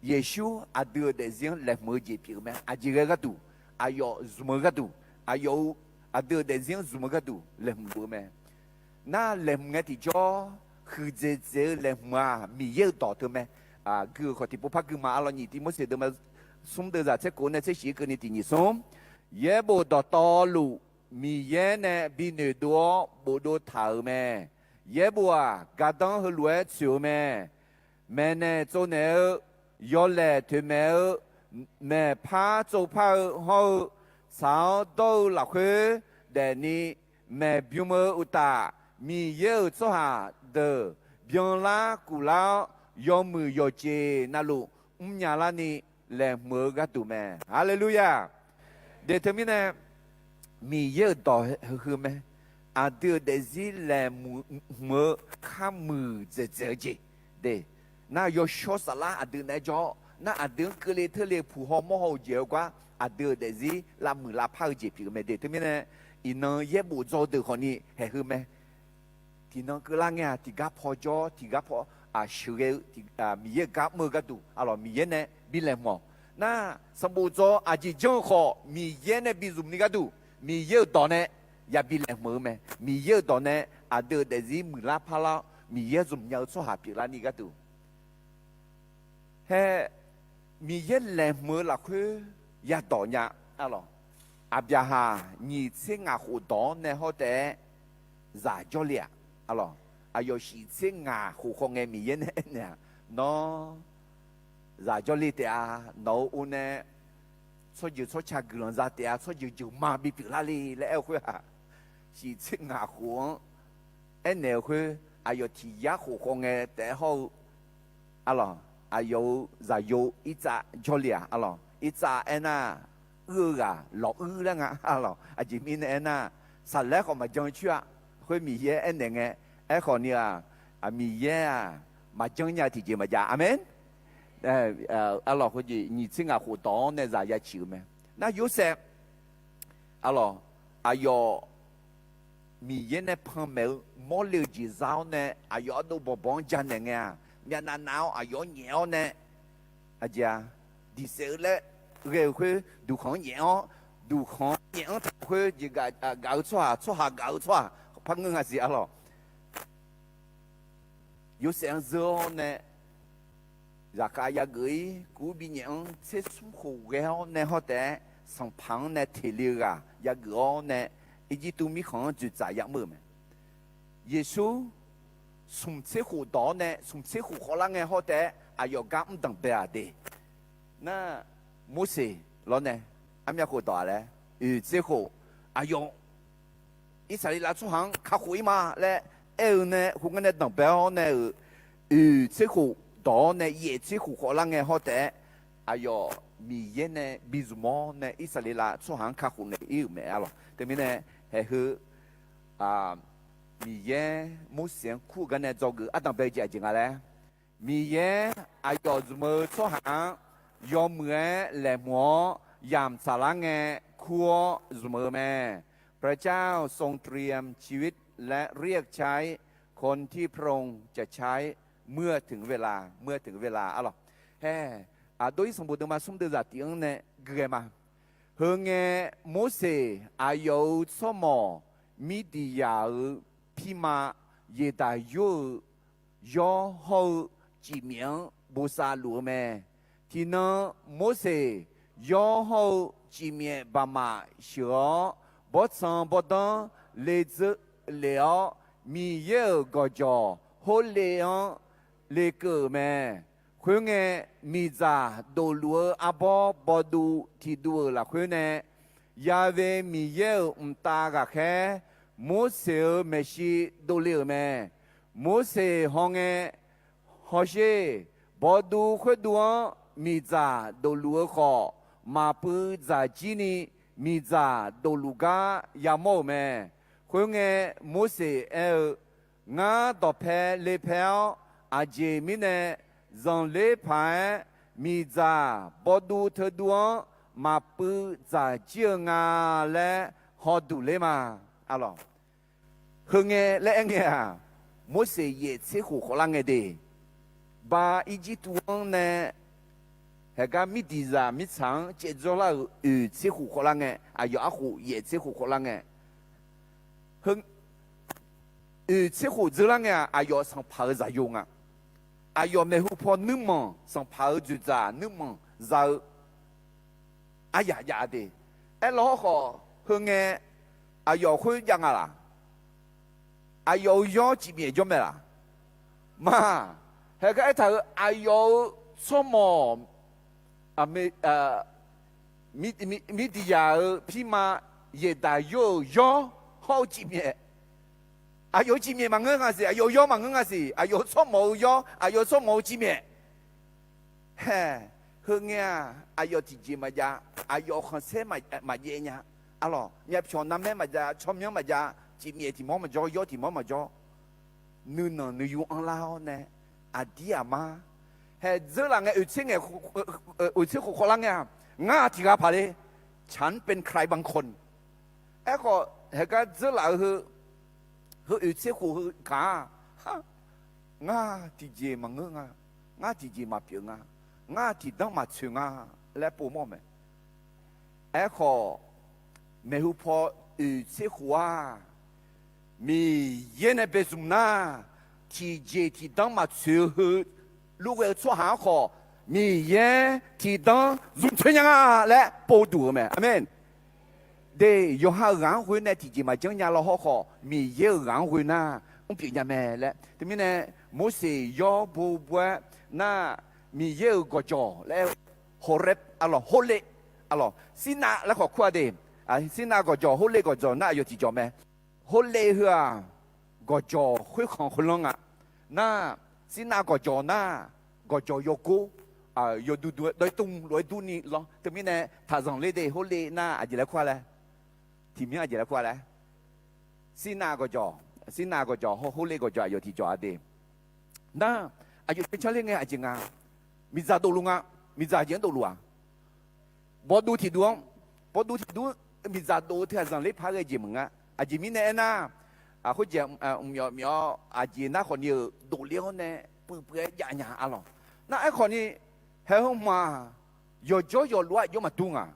Yeqsur aqdui-euq daefzir-anr laeqhmq-eu jeq pyeuf-eu mae. Aqjeq ghae gharduq, aqyawf zmq-eu gharduq, aqyawf-eu, aqdui-euq daefzir-anr zmq-eu gharduq laeqhmq luf-eu mae. Nar laeqhmq ngae tiqjawr, huiqdzaeq dzaeq-eu laeqhmq-aq, Miqyaer-euq dawq teu mae. Gui-euq khawf tiqpov par gui ma, arlawq, nyiq Tiqmorseq deuvma smr deuv zaq tser kof nae tser shif keuvni tiq nyiq smr. Yaerbof dawqtawvluf Miqyaer nae bi noeqdov-awr bofdov taq-euq mae. Yaerbof-aq, gardanr heulof-aer tsoeq-eu mae. Maeqnaeq tsovnaeq-eu, yawlaeq toeqmaeq-eu, maeqpar tsovpar-eu hawr-eu, tsaq-awr dawr-eu lafkhoer daefni maeqbym-eu uqtaf, Miqyaer-euq tsawrhaq deuq byanlar kuflar-awr, yawmuiq yawqjeq navluf mrnya larni laeqhmq-eu gharduq mae. Haleluya! De teumirnae, Miqyaer-euq dawq heu mae. Aqdui-euq daefzir laeqhmq-eu khar muiqdzaeq dzaeq-eu jeq de. Nar yawshawr saflar aqdui naeq-aer jawr-awr, nar aqdui-anr keuvle teurle puq haw mawr haw-eu jeq-eu gar, aqdui-euq daefzir lavmuiq lavpar-eu jeq pyeuf-eu mae de. Teumirnae, iqnan yaerbof dzaw-eu deuq khawfni haeq heu mae. Tiqnan keuvlar ngae-aq, tiqgar paw jawr, tiqgar paw sheuqghae-eu, Miqyaer-euq gar mr-eu gharduq, arlawq, Miqyaer nae bi laeqhmq-awq. Nar sanqbof dzaw aqjeq janr-eu khawf, Miqyaer nae bi zmq ni gharduq, Miqyaer-euq dawq nae yabi laeqhmq-eu mae. Miqyaer-euq dawq nae aqdui-euq daefzir muiqlar parlar-awr, Miqyaer zmq nya-eu tsawrhaq pyeuflarni gharduq, hae, Miqyaer laeqhmq-eu lafkhoer yadawq nya, arlawq. Aqbyaqhaq nyiq tser ngaq khof dawq-anr nae hawr taef-aer zaq jawrle-aq, arlawq. Aqyawf shif tser ngaq khof khawf ngae Miqyaer nae aernaeq-aq, nawr zaq jawrle taef-a. Nawq-euq or nae tsawrjeuq tsawrca guiqlanq za taef-a. Tsawrjeuq jeuqma bipyeuf lar le laer aer-eu khoer-aq, shif tser ngaq khof-anr aernaeq-eu khoer, aqyawf tiq yar khof khawf ngae taef-aer hawr-eu, arlawq, aqyawf-euq zaqyo Irtsav jawrle-aq, arlawq. Irtsav aernar, uir-eu ghaq lawq uir laer nga, arlawq. Aqjeq mirnae aernar, saqlaer khawf maqjan coer-a. Khoer Miqyaer aernaeq ngae, aerkhawf ni-aq, Miqyaer-aq, maqjanr nya-eu tiqjeq maqjav. Aqmeq. Arlawq, khoerjeq nyiq tser ngaq khof dawq-anr nae zaq ya ciq-eu mae. Nar Yorsaev, arlawq, aqyawf Miqyaer nae panmaeq-eu mawrle-eu jeq za-awr nae aqyawf ardov bawqbawq-anr janaeq ngae-aq, myavnav nav-awr aqyawf-anr nyaef-awr nae, aqjeq-a, diqsaef-eu laer ghae-euq khoer duqkhanq-anr nyaef-awr, duqkhanq-anr nyaef-anr taq-eu khoer jeq gaq-eu tsawrhaq, tsawrhaq gaq-eu tsawrhaq par ngeur nga siq, arlawq. Yorsaev-anr zeur-awr nae zaqkhav yageuf-ir kuv-ir binyaef-anr tser smr khof ghae-awr nae hawr taef-aer, sanqpaq-anr nae teq le-eu ghaq yageuf-awr nae, Irjirtuv mirkhanq-anr dzoeqtsaf yamr-euq mae. Yeqsur smq tser khof dawq-awr nae smq tser khof khawvlar ngae hawr taef-aer aqyawf gar mr danqbae-aq de. Nar, Morseq lawr nae armyav khof dawq-aq laer, oeq tser khof, aqyawf Irsaqleqlav tsawrhaq-anr kakhof-ir ma laer aer-eu nae khoerngae nae danqbae-awr nae-euq, oeq tser khof dawq-awr nae yaef tser khof khawvlar ngae hawr taef-aer, aqyawf Miqyaer nae bizmq-awr nae Irsaqleqlav tsawrhaq-anr kakhof naeq-ir-euq mae, arlawq. Teumirnae, haeq heu Miqyaer Morseq-anr kur-eu gar nae dzawgeuf ardanqbae-eu jeq aqjeq nga laer, Miqyaer aqyawf zmq-eu tsawrhaq-anr yawmuiq-aer laeqhmq-awr yamq tsaqlar ngae kur-awr zmq-eu mae. พระเจ้าทรงเตรียมชีวิตและเรียกใช้คนที่พระองค์จะใช้เมื่อถึงเวลา เมื่อถึงเวลา arlawq. Hae, Aqdov-ir sanqbof deuvma smr deuvzaq tif-anr nae gui ghae ma. Heu ngae, Morseq aqyawf-euq tsawrmawq Mirdiqyaq-euq pirma Yeqdaq yur-eu yawr hawr-eu cifmyaef-anr bosav luf-eu mae. Tiqnan Morseq yawr hawr-eu cifmyaef baqmaf sheuq-awr, bawrtsanq bawrdanr le dzeur lef-awr, Miqyaer-euq gawqjawq hawrle-anr lekeuv-euq mae. Khoerngae, miqdzaq dofluf-eu arbawr bawduv tiqduv-euq lafkhoer nae, Ya've Miqyaer-euq mqtav ghaqkhaer Morseq-euq maeqshi dovle-euq mae. Morseq hawngae, hawsher, bawduv khoerduv-anr miqdzaq dofluf-eu khawf, maqpuiv dzaqjir ni miqdzaq dofluf gar yamawr-euq mae. Khoerngae, Morseq aer-eu, Ngar dawqpae le pae-awr, aqjeq mirnae zanqler paq-aer miqdzaq bawduv teuduv-anr maqpuiv dzaqjir-eu nga laer hawduq ler ma. Arlawq, heungae laer aerngae-aq, Morseq yaef tser khof khawvlar ngae de. Ba Irjirtuv-anr nae haeqgar Mirdiqzaq mirtsaq-anr caevdzawr lar-euq oeq tser khof khawvlar ngae, aqyawf arkhof yaef tser khof khawvlar ngae, oeq tser khof dzeur lar ngae-aq, aqyawf sanqpaq-euq zaqyo nga. Aqyawf maeqhu paw nuirmanq, sanqpaq-euq dzoeqdzaq nuirmanq za-eu aryaq jav de. Aerlaw hawrkhawf, heungae aqyawf khoer jav nga laq? Aqyawf-euq yawr cifmyaef jawr mae laq? Ma, haeqgar aertaq-euq aqyawf-euq tsawrmawq, Mirdiqyaq-euq pirma Yeqdaq yur-euq yawr hawr-eu cifmyaef. Aqyawf-euq cifmyaef maqngeur nga siq, aqyawf-euq yawr maqngeur nga siq, aqyawf-euq tsawrmawq-eu yawr, aqyawf-euq tsawrmawq-eu cifmyaef. Hae, heungae-aq, aqyawf tiqjeq maqjav, aqyawf khanqsaer maqjaev nya. Arlawq, myavpyawq narmaer maqjav, tsawrmyanr maqjav, cifmyaef tiq mawr maqjawr, yawr tiq mawr maqjawr, nuinanq nuiyu anrlar-awr nae, aqdir aqmar, hae dzeurlaf ngae oeq tser ngae, oeq tser khof khawvlar ngae-aq, ngar tiq ghaq paq le, ฉันเป็นใครบางคน Aerkhawf, haeqgar dzeurlaf-eu heu, heu oeq tser khof heu kaq-a, ngar tiqjeq maqngeur nga, ngar tiqjeq maqpyeuf nga, ngar tiqdanr maqtsoeq nga laer povmawr-eu mae. Aerkhawf, maeqhu paw oeq tser khof-aq, Miqyaer nae bae zmq nar, tiqjeq tiqdanr maqtsoeq-eu heu luf ghae-eu tsawrhaq-anr khawf, Miqyaer tiqdanr zmq tsoeq nya nga laer pov duq-euq mae. Aqmeq. De, yawqha-euq ghaq-anr ghoe nae tiqjeq maqjanr nya law hawr khawf, Miqyaer-euq ghaq-anr ghoe nar mrpyeuf nya mae laer. Teumirnae, Morseq yawr bo bo-aer nar, Miqyaer-euq gawqjawq laer-eu, Horeb arlawq, Horeb arlawq, Sirnav laer khawf kur-a de. Sirnav gawqjawq, Horeb gawqjawq nar aqyawf tiqjawq mae. Horeb heu-aq, gawqjawq khoerkhanq khoerlanr nga. Nar, Sirnav gawqjawq nar, gawqjawq yawgor, yawduq duq-aer dawr-ir tmr lof-aer durni lawr. Teumirnae taqzanq ler de, Horeb nar aqjeq laer kur-a laer, tiqmyanr aqjeq laer kur-a laer, Sirnav gawqjawq, Sirnav gawqjawq, Horeb gawqjawq aqyawf tiqjawq-a de. Nar, aqyawf caer canr ler ngae aqjeq nga, miqdzaq dofluf nga, miqdzaq aqjeq-anr dofluf-aq, bawduv tiqduv-anr, bawduv tiqduv miqdzaq dof-eu teu-aq zanqler par ghae jeq maqnga. Aqjeq mirnae aernar, khoerjeq mqmyawf myawf-awr aqjeq nar khawfni-euq dofler-awr nae puiv puiv-aer jav nya arlawq. Nar aerkhawfni, haeq heu hmq-aq, yawqjawr yawqlof-aer aqjox maqdur ngaq.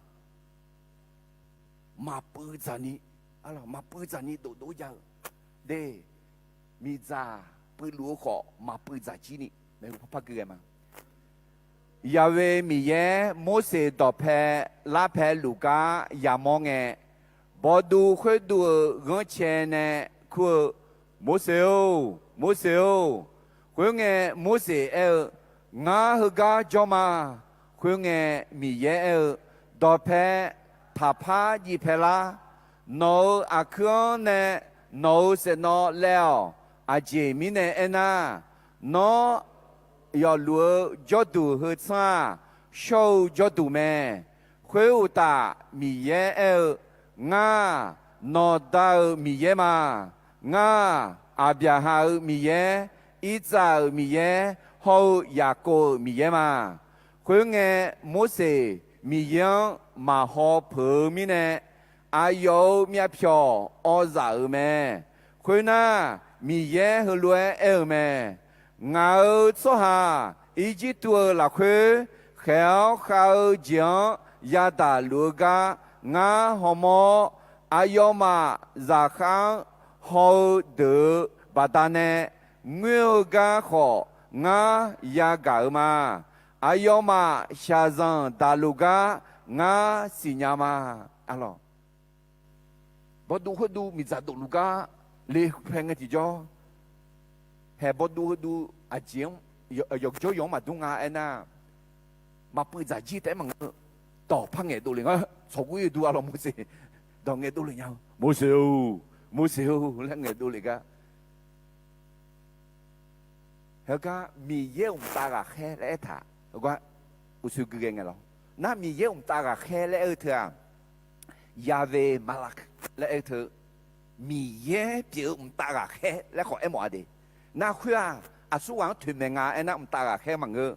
Maqpuiv dzaqni, maqpuiv dzaqni dofdov-aer jav-eu de. Miqdzaq puivluf-eu khawf maqpuiv dzaq jir ni maeqhu par par gui ghae ma. Yaqwe Miqyaer Morseq dawqpae larpae luf gar yamawr ngae, bawduv khoerduv-euq ghanrcae nae kur-eu, Morseq-or, Morseq-or. Khoerngae, Morseq aer-eu, Ngar heugar jawr ma. Khoerngae, Miqyaer aer-eu, Dawqpae taqpar jiv pae lar. Nawq-euq aqkuir-anr nae nawq-euq saeqnawv laev-awq. Aqjeq mirnae aernar, nawr yawfluf-eu jawrduq heu tsanr-aq, shawr-eu jawrduq mae. Khoeruqtaf, Miqyaer aer-eu, Ngar, nawqda-euq Miqyaer ma. Ngar, Aqbyaqhaq-euq Miqyaer, Irtsav-euq Miqyaer, hawr-eu Yaqkov-euq Miqyaer ma. Khoerngae, Morseq Miqyaer-anr maqhaw peuq-eu mirnae, aqyawf-euq myavpyawq awv zaf-euq mae. Khoernar, Miqyaer heulof-aer aer-eu mae. Ngaq-euq tsawrhaq Irjirtuv-euq lafkhoer khaeq-awr khav-eu jeq-anr yadaq luf-eu gar ngar hawmawr-awr, aqyawfmaf zaqkhav-anr haw-eu deuq-euq baqdanae ngoer-eu gar khawf ngar yagaq-eu ma. Aqyawfmaf shaqzanq daqluf gar ngar siqnya ma. Arlawq, bawduv khoerduv miqdzaq dofluf gar le pae ngae tiqjawr, haeq bawduv khoerduv aqjeq-anr yawqjawr yawq-anr maqdur nga aernar, maqpuiv dzaq jir taef-aer maqngeur-eu, dawqpar ngaeqdov le nga. Tsawqgur yawduq arlawq Morseq dawq ngaeqdov le nya-eu, Morseq-or, Morseq-or laer ngaeqdov le gar. Heugar Miqyaer-euq mqtav ghaqkhaer laer aertaq, heugar uqshoe gui ghae ngae lawr. Nar Miqyaer-euq mqtav ghaqkhaer laer aer-eu teu-aq, Yaqve Malak laer aer-eu teu, Miqyaer pyeuf-eu mqtav ghaqkhaer laer khawf aermawf-a de. Nar khoer-aq, aqsurghaq-anr toeqmaeq nga aernar mqtav ghaqkhaer maqngeur.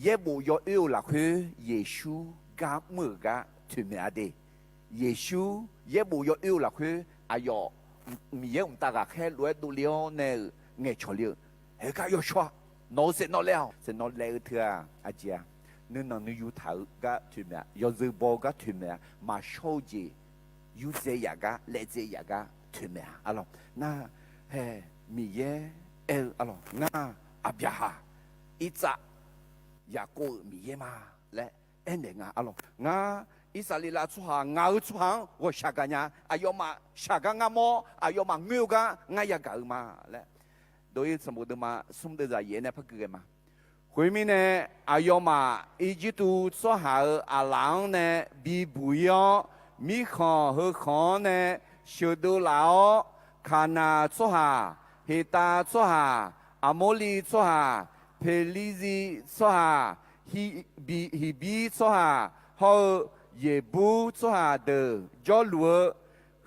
Yaerbof yawoer-euq lafkhoer Yeqsur gar mr-euq gar toeqmaeq-a de. Yeqsur yaerbof yawoer-euq lafkhoer aqyawf Miqyaer-euq mqtav ghaqkhaer lof-aer dovle-awr nae-euq ngaeqcawq le-eu, heugar yawshawr-a, nawq-euq saeqnawv laev-awq. Saeqnawv laev-eu teu-aq aqjeq-a, nuinanq nuiyu taq-eu gar toeqmaeq-a, yawzeu baw-eu gar toeqmaeq-a, maqshawr-eu jeq yurdzae yaf gar laevdzae yaf gar toeqmaeq-a. Arlawq, nar hae Miqyaer aer-eu, arlawq, ngar Aqbyaqhaq, Irtsav, Yaqkov-euq Miqyaer ma laer aernaeq nga. Arlawq, ngar Irsaqleqlav tsawrhaq, ngaq-euq tsawrhaq-anr ghawqshaq gaq nya. Aqyawfmaf shaq gar ngar mawr, aqyawfmaf ngoer-eu gar ngar yagaq-eu ma laer, Dov-ir sanqbof deuvma smr deuv zaq yaef-aer nae par gui ghae ma. Khoermirnae, aqyawfmaf Irjirtuv tsawrhaq-euq aqlaf-anr nae bibuq-ir-awr, mirkhanq heukhanq-anr nae sheuqdov laf-awr, Kaqnaq tsawrhaq, Heqtav tsawrhaq, Aqmorliv tsawrhaq, Peqlirziv tsawrhaq, Hiqbir tsawrhaq hawr-eu Yeqbur tsawrhaq deuq jawrluf-eu,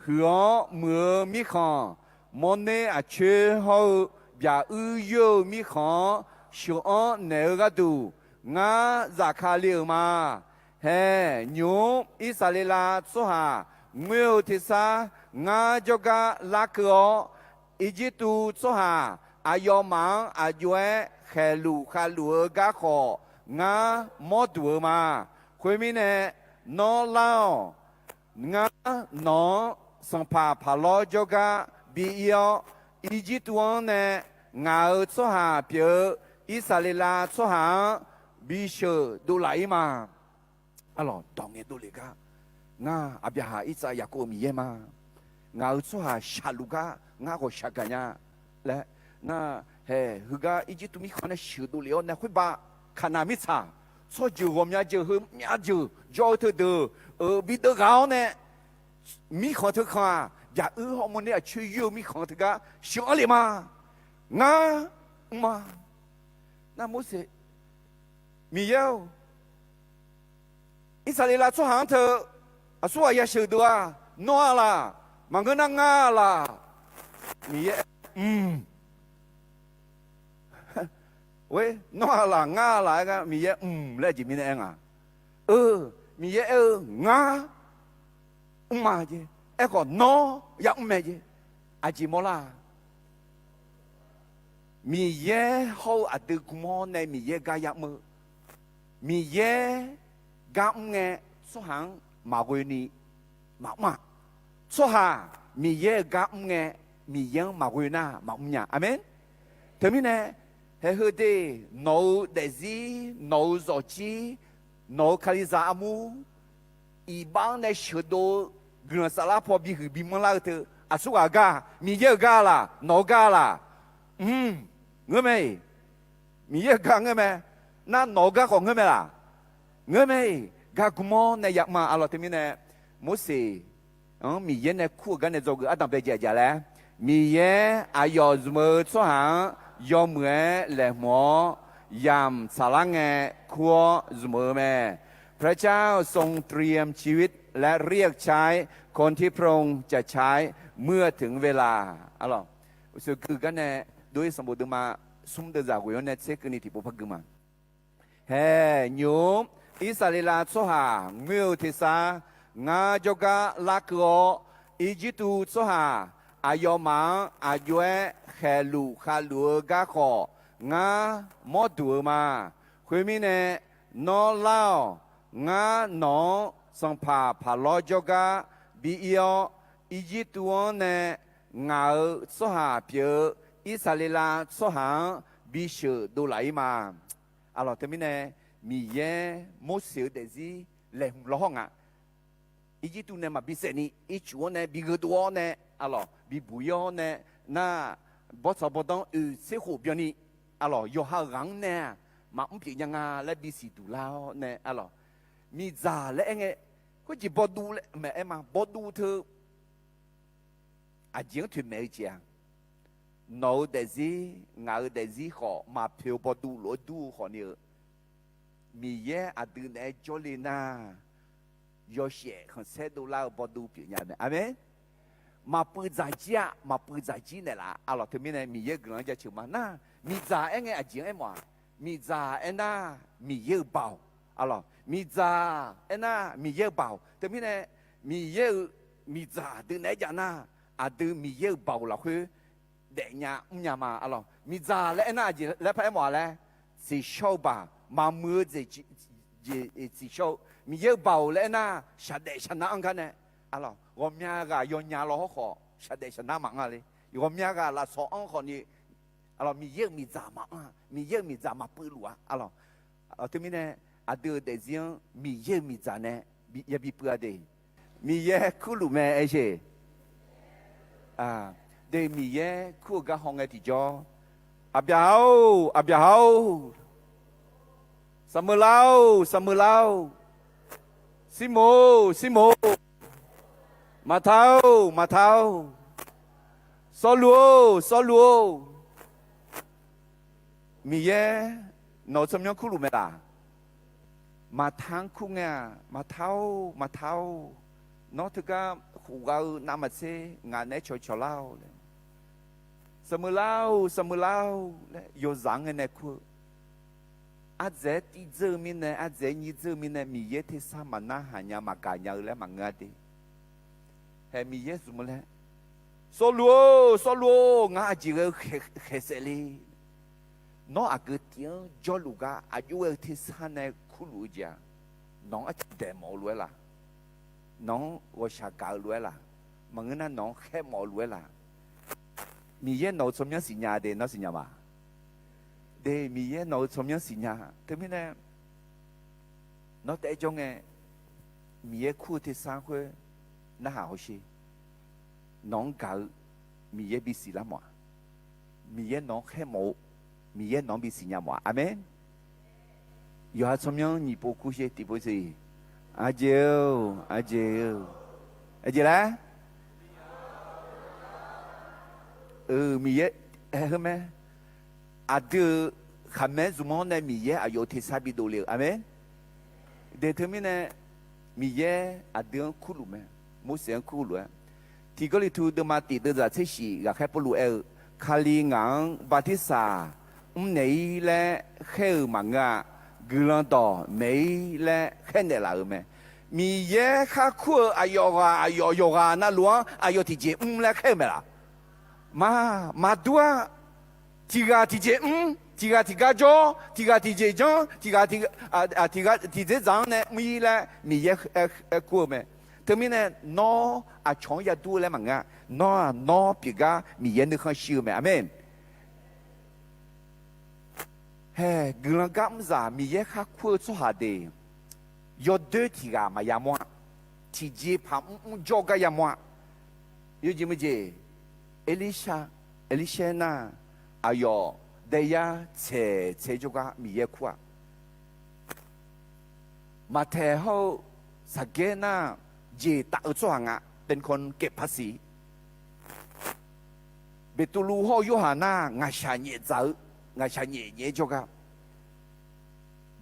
huiq-awr muiq-eu mirkhanq, Mawrner aqcoer hawr-eu byaq uir yoer-eu mirkhanq-anr sheuq-anr naeq-eu gharduq, ngar zafkale-euq ma. Hae, nymq-mr Irsaqleqlav tsawrhaq ngoer-eu tersar ngar jawrgar larkeuv-awr, Irjirtuv tsawrhaq aqyawfmaf-anr aq jov-aer khaeqluf khavluf-eu garkhawf ngar mawr duq-eu ma. Khoermirnae, nawr lar-awq. Ngar nawq-anr sanqpaq Paqlawr jawrgar bi ir-awr, Irjirtuv-anr nae ngaq-euq tsawrhaq pyeuf-eu Irsaqleqlav tsawrhaq-anr bisheuq dovlaf-ir ma. Arlawq, dawq ngae dovlef gar, ngar Aqbyaqhaq, Irsaq, Yaqkov-euq Miqyaer ma. Ngaq-euq tsawrhaq shaqluf gar ngar ghawqshaq gaq nya laer, nar, haeq heugar Irjirtuv mirkhanq nae sheuqdov lef-awr nae khoerbav, Kaqnaq mirtsaq tsawrjeuq ghawqmya jeuq heumya jeuq jawr-eu teudeuq-euq bideuv ghaq-awr nae, mirkhanq teu khanq-aq, byaq-uir hawmawr ner aqcoer yoer-eu mirkhanq teugar sheuq-anr lef ma. Ngar mr ma. Nar Morseq, Miqyaer-or, Irsaqleqlav tsawrhaq-anr teu aqsurghaq yasheuq deuq-aq, nawr-a laq? Maqngeur nar ngar-a laq? Miqyaer, mq, nawr-a laq, ngar-a laq aer gar Miqyaer mq laer aqjeq mirnae aer nga. Eu, Miqyaer aer-eu, ngar mr ma jeq. Aerkhawf nawr yamr mae jeq. Aqjeq mawrlar? Miqyaer hawr-eu aqdui gmr-awr nae Miqyaer gar yamr-eu. Miqyaer gar mr ngae, tsawrhaq-anr maqghoe ni maqmr-aq, tsawrhaq Miqyaer-euq gar mr ngae, Miqyaer-anr maqghoe nar maqmr nya. Aqmeq. Teumirnae, haeq heu de, nawq-euq daefzir, nawq-euq zawqjir, nawq-euq kalizaq armur, iqbax-anr nae sheuqdov-eu guiqlanq saflar paw bihuiq bimanr lar-eu teu aqsurghaq gar, Miqyaer-euq gar laq, nawq-eu gar laq? Mq, ngeur mae-iq. Miqyaer-euq gar ngeur mae. Nar nawq-eu gar khawf ngeur mae laq? Ngeur mae-iq. Gar gmr-awr nae yamr-a. Arlawq, teumirnae Morseq-anr Miqyaer nae kur-euq gar nae dzawgeuf ardanq bae jaeq jaq laer, Miqyaer aqyawf zmq-eu tsawrhaq-anr yawmuiq-aer laeqhmq-awr, yamq tsaqlar ngae kur-awr zmq-eu mae. พระเจ้าทรงเตรียมชีวิตและเรียกใช้คนที่พระองค์จะใช้เมื่อถึงเวลา Arlawq, uqshoe gui gar nae dov-ir sanqbof deuvma smr deuvzaq ghoeq-anr nae tser keuvni tiqpov par gui ma. Haeq nymq-mr Irsaqleqlav tsawrhaq ngoer-eu tersar, ngar jawrgar larkeuv-awr, Irjirtuv tsawrhaq aqyawfmaf-anr aqjox-aer khaeqluf khavluf-eu gar khawf, ngar mawr duq-eu ma. Khoermirnae, nawr lar-awq. Ngar nawq-anr sanqpaq Paqlawr jawrgar bi ir-awr, Irjirtuv-anr nae ngaq-euq tsawrhaq pyeuf-eu Irsaqleqlav tsawrhaq-anr bisheuq dovlaf-ir ma. Arlawq, teumirnae Miqyaer Morseq-eu daefzir laeqhmq lawhawr nga. Irjirtuv nae maqbi saef ni, ircuf-anr nae bi gheudov-awr nae, arlawq, bibuq-ir-awr nae, nar, bawrtsawq bawrdanr oeq tser khof byanni, arlawq, yawqha-euq ghaq-anr nae-aq, maqmr pyeuf nya nga laer bisiq duq lar-awr nae, arlawq, miqdzaq laer aer ngae, khoerjeq bawduv laer maeq-aer ma. Bawduv teu aqjeq-anr toeqmaeq-eu jeq-aq, nawq-eu daefzir, ngaq-euq daefzir khawf maqpoeq-eu bawduv lof-aer dur-eu khawfni-eu, Miqyaer aqdui naeq-aer jawrle nar, yawshaef khanqsaer dovlar-eu bawduv pyeufnya mae. Aqmeq. Maqpuiv dzaq jir-aq, maqpuiv dzaq jir naeqlaf. Arlawq, teumirnae Miqyaer-euq guiqlanq-anr jaceuq ma nar, miqdzaq aer ngae aqjeq-anr aermawf-aq, miqdzaq aernar, Miqyaer-euq baoq. Arlawq, miqdzaq aernar, Miqyaer-euq baoq. Teumirnae, Miqyaer-euq miqdzaq aqdui naeq-aer jav nar, aqdui Miqyaer-euq baoq lafkhoer daefnya mrnya ma. Arlawq, miqdzaq laer aernar aqjeq laer paraer mawf-a laer, tsiqshawr-eu baoq, maqmuiq-eu jeq tsiqshawr-eu, Miqyaer-euq baoq laer aernar, shaqdaef shaqnar anr gar nae, arlawq, ghawqmya ghaq yawnya law hawrkhawf shaqdaef shaqnar maqanr-a le. Ghawqmya ghaq lafsawq anr khawfni, arlawq, Miqyaer-euq miqdzaq maqanr-a, Miqyaer-euq miqdzaq maqpuiv luf-a. Arlawq, teumirnae aqdui-euq daefzir-anr Miqyaer-euq miqdzaq nae yabi puiv-a de. Miqyaer kurluf mae aer jeq. De, Miqyaer kur-eu gar hawngae tiqjawr, Aqbyaqha-or, Aqbyaqha-or, Saqmeuqlar-or, Saqmeuqlar-or, Sirmoq-or, Maqta-or, Maqta-or, Sawrluv-or, Sawrluv-or, Miqyaer nawq-eu tsawrmyanr kurluf mae laf? Maqta-anr kur ngae-aq, Maqta-or, Maqta-or, nawr teugar khof gha-eu navmaqtser ngaq naeq-aer cawqcawq lar-awq laer, Saqmeuqlar-or, Saqmeuqlar-or laer yawzaq-anr ngae nae kur-eu. Ardzaeq-aer tiv dzeur-eu mirnae, ardzaeq-aer nyir dzeur-eu mirnae, Miqyaer tersar maqnarhaq nya maqgaq nya-eu laer maqngeur-a de. Haeq Miqyaer zmq-eu laer, Sawrluv-or, Sawrluv-or, ngar aqjeq ghae-eu khaeqsaef le. Nawr aqgeu tiv-anr jawrluf gar aqjox ghae-eu tersar nae kurluf-eu jeq-aq, nawq-anr arciv daeq mawf-eu lof-aer laf? Nawq-anr ghawqshaq gaq-eu lof-aer laf? Maqngeur nar nawq-anr khaer mawf-eu lof-aer laf? Miqyaer nawq-eu tsawrmyanr siqnya de, nawr siqnya ma? De, Miqyaer nawq-eu tsawrmyanr siqnya. Teumirnae nawr taef-aer jawr ngae, Miqyaer kur-eu tersar khoer narhaq hawsher. Nawq-anr gaq-eu Miqyaer bisiq lar mawf-aq, Miqyaer nawq-anr khaermawf-eu, Miqyaer nawq-anr bisiq nya mawf-aq. Aqmeq. Yawqha tsawrmyanr nyiq pov kur sher, tiqpov siq. Aqjeq-eu, aqjeq-eu, aqjeq laer? Miqyaer, aer, heu mae. Aqdui-euq khaqmae zmq-anr nae Miqyaer aqyawf-euq tersar bidov le-euq. Aqmeq. De teumirnae Miqyaer aqdui-anr kurluf mae. Morseq-anr kurluf-aer, Tiq Gawrliqtu deuvma tiq deuvzaq tser shif ghaqkhaer Pawrluv aer-eu, Kali ngaq-anr bartirsaq mrnaeq-ir laer khaer-euq maqngeur-a. Guiqlanq dawq maeq-ir laer khaernaeq laf-euq mae. Miqyaer khar kur-eu aqyawf ghaq, aqyawf yawqghaq navluf-anr aqyawf tiqjeq mr laer khaer-eu mae laq? Ma, maqdur-a. Tiq ghaq tiqjeq mr, tiq ghaq tiqgar jawr, tiq ghaq tiqjeq janr, tiq ghaq tiq, tiq ghaq tiqdzer dzaq-anr nae mr-ir laer Miqyaer aer kur-eu mae. Teumirnae nawr aqcawq-anr yadur-eu laer maqngeur-a. Nawr-aq nawr pyeufgar Miqyaer nuikhanr shir-eu mae. Aqmeq. Hae, guiqlanq gar mrzaq Miqyaer khar kur-eu tsawrhaq deuq yawdoer tiq ghaq maqya mawr-a. Tiqjeqpaq mrmr jawrgar yamawr-a. Yawjeq meujeq, Erlirshar, Erlirshar nar, aqyawf daeyar tsaeq tsaeq jawrgar Miqyaer kur-a. Maqtaeq hawr-eu Saqgaer nar, jeq taf-eu tsawrhaq nga, เป็นคนเก็บภาษี. Beqtuvluv hawr-eu Yorhaq nar, ngaqshaq nyaef dzaq-eu, ngaqshaq nyaef nyaef-aer jawrgar.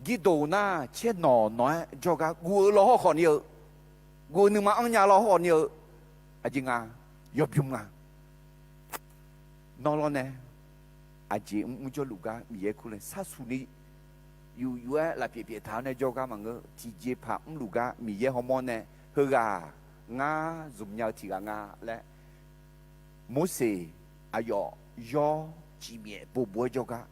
Girdof nar, caer nawq nawq-aer jawrgar guv-eu law hawrkhawf ni-eu, guv-eu nuima anrnya law hawrkhawf ni-eu, aqjeq nga, yawbymr nga. Nawr lawr nae aqjeq mrmr jawrluf gar Miqyaer kur laer sharsuq ni yuf yuf-aer lafpyeuf pyeuf taq-awr nae jawrgar maqngeur. Tiqjeqpaq mrluf gar Miqyaer hawmawr nae heughaq ngar zmqnya-eu tiq ghaq nga laer, Morseq aqyawf yawr cifmyaef bobo-aer jawrgar,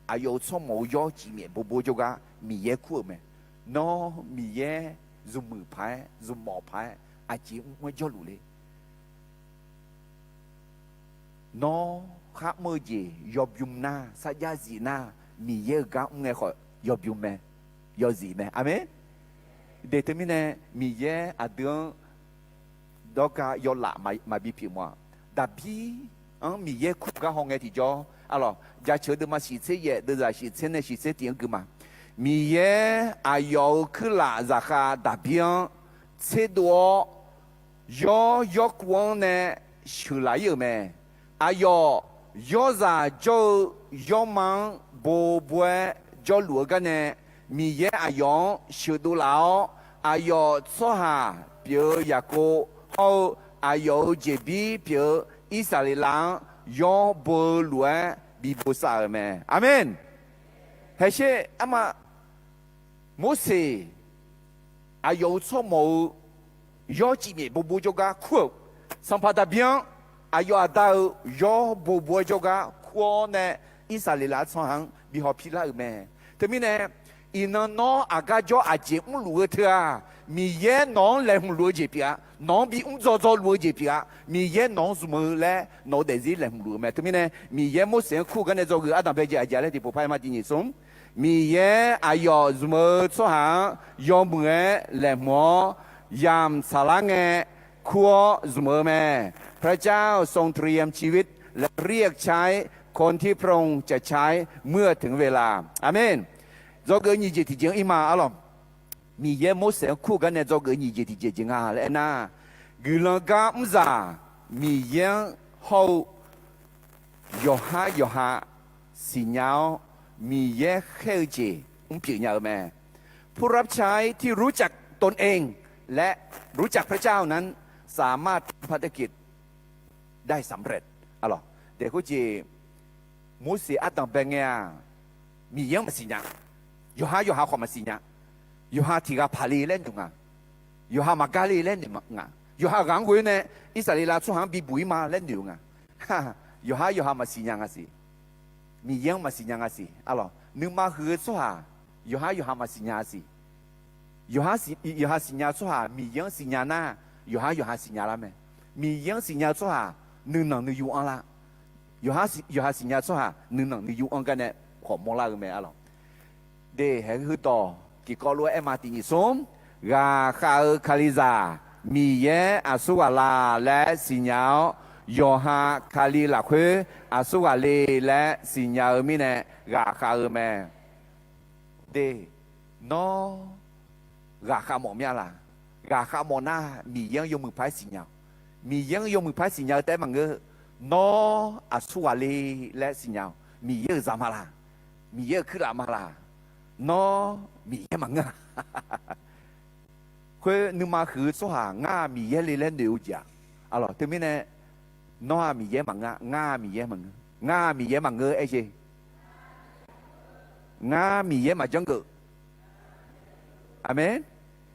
aqyawf-euq tsawrmawf-eu yawr cifmyaef bobo-aer jawrgar Miqyaer kur-euq mae. Nawr Miqyaer zmqmuiq paq-aer zmqmawf paq-aer aqjeq mrmr-aer jawrluf le. Nawr khar mr-eu jeq yawbymr nar, sarjax zif nar, Miqyaer-euq gar mr ngae khawf yawbymr mae, yawzif mae. Aqmeq. De teumirnae Miqyaer aqdui-anr dawrga yawlaf maqbi pyeuf mawf-a. Daqbir-anr Miqyaer kur gar hawngae tiqjawr, arlawq, Jaceuq deuvma shiq tser yaef deuvzaq shiq tser nae shiq tser tiq-anr gui ma. Miqyaer aqyawf-euq kuirlaf zaqkhav Daqbir-anr tserdov-awr, yawr yawrkuv-anr nae sheuqlaf-ir-euq mae. Aqyawf yawrzaq jawr-eu yawrma-anr bobo-aer jawrluf-eu garnae, Miqyaer aqyawf-anr sheuqdov laf-awr, aqyawf tsawrhaq pyeuf-eu Yaqkov hawr-eu aqyawf-euq jeqbir pyeuf-eu Irsaqleqlav-anr yawr bo-eu lof-aer bi bosav-euq mae. Aqmeq. Haesher arma, Morseq aqyawf-euq tsawrmawf-eu yawr cifmyaef bobo jawrgar kur-euq, Sanqpaq Daqbir-anr aqyawf aqda-euq yawr bobo-aer jawrgar kur-awr nae, Irsaqleqlav tsawrhaq-anr bi hawpir lar-euq mae. Teumirnae, iqnan nawr aqgar jawr aqjeq mrluf-eu teu-aq, Miqyaer nawq-anr laeqhmq luf-eu jeq pyeuf-a. Nawq-anr bi mr dzaw dzaw luf-eu jeq pyeuf-a. Miqyaer nawq-anr zmq-eu laer nawq-eu daefzir laeqhmq luf-eu mae. Teumirnae, Miqyaer Morseq-anr kur-eu garnae dzawgeuf ardanqbae jeq aqjeq laer tiqpov par-aer ma tiq nyiq smr. Miqyaer aqyawf zmq-eu tsawrhaq-anr yawmuiq-aer laeqhmq-awr, yamq tsaqlar ngae kur-awr zmq-eu mae. พระเจ้าทรงเตรียมชีวิตและเรียกใช้คนที่พระองค์จะใช้เมื่อถึงเวลา Aqmeq. Dzawgeuf nyiq jeq tiqjeq-anr ir ma arlawq. Miqyaer Morseq-anr kur-eu garnae dzawgeuf nyiq jeq tiqjeq jeq nga laer aernar, guiqlanq gar mrzaq Miqyaer-anr hawr-eu yawqhar yawqha siqnya-awr, Miqyaer khaer-eu jeq mr pyeuf nya-eu mae. ผู้รับใช้ที่รู้จักตนเองและรู้จักพระเจ้านั้นสามารถทำภารกิจได้สำเร็จ arlawq. Daeq khoerjeq Morseq ardanqbae ngae-aq, Miqyaer-anr maqsiq nya. Yawqhar yawqha khawf maqsiq nya. Yawqha tiq ghaq paq le laer noeq nga. Yawqha maqgar le laer noeq nga. Yawqha ghaq-anr ghoe nae Irsaqleqlav tsawrhaq-anr bibuq-ir ma laer noeq-eu nga. Yawqhar yawqha maqsiq nya nga siq. Miqyaer-anr maqsiq nya nga siq arlawq. Nuima huiq-eu tsawrhaq yawqhar yawqha maqsiq nya siq. Yawqha siq, yawqha siqnya-eu tsawrhaq Miqyaer-anr siqnya nar, yawqhar yawqha siqnya lar mae. Miqyaer-anr siqnya-eu tsawrhaq nuinanq nuiyu anrlar. Yawqha siqnya-eu tsawrhaq nuinanq nuiyu anr gar nae khawf mawrlar-eu mae arlawq. De, haeq heudawq tiqkawv lof-aer aer ma, tiq nyiq smr, ghaqkhav-eu Kalizaq Miqyaer aqsur ghaq la laer siqnya-awr, yawqha Kali lafkhoer aqsur ghaq le laer siqnya-eu mirnae ghaqkhav-eu mae. De, nawr ghaqkhav mawf mya laq? Ghaqkhav mawf nar, Miqyaer-anr yawmuiq par-aer siqnya-awq. Miqyaer-anr yawmuiq par-aer siqnya-eu taef-aer maqngeur. Nawr aqsur ghaq le laer siqnya-awq. Miqyaer-euq zaq ma laq? Miqyaer-euq kuirlaf ma laq? Nawr Miqyaer maqngeur-a. Khoer nuima huiq-eu tsawrhaq ngar-aq Miqyaer le laer noeq-eu jeq-aq, arlawq, teumirnae nawr-aq Miqyaer maqngeur-a, ngar-aq Miqyaer maqngeur, ngar-aq Miqyaer maqngeur-aer jeq. Ngar Miqyaer maqjanr geuf. Aqmeq.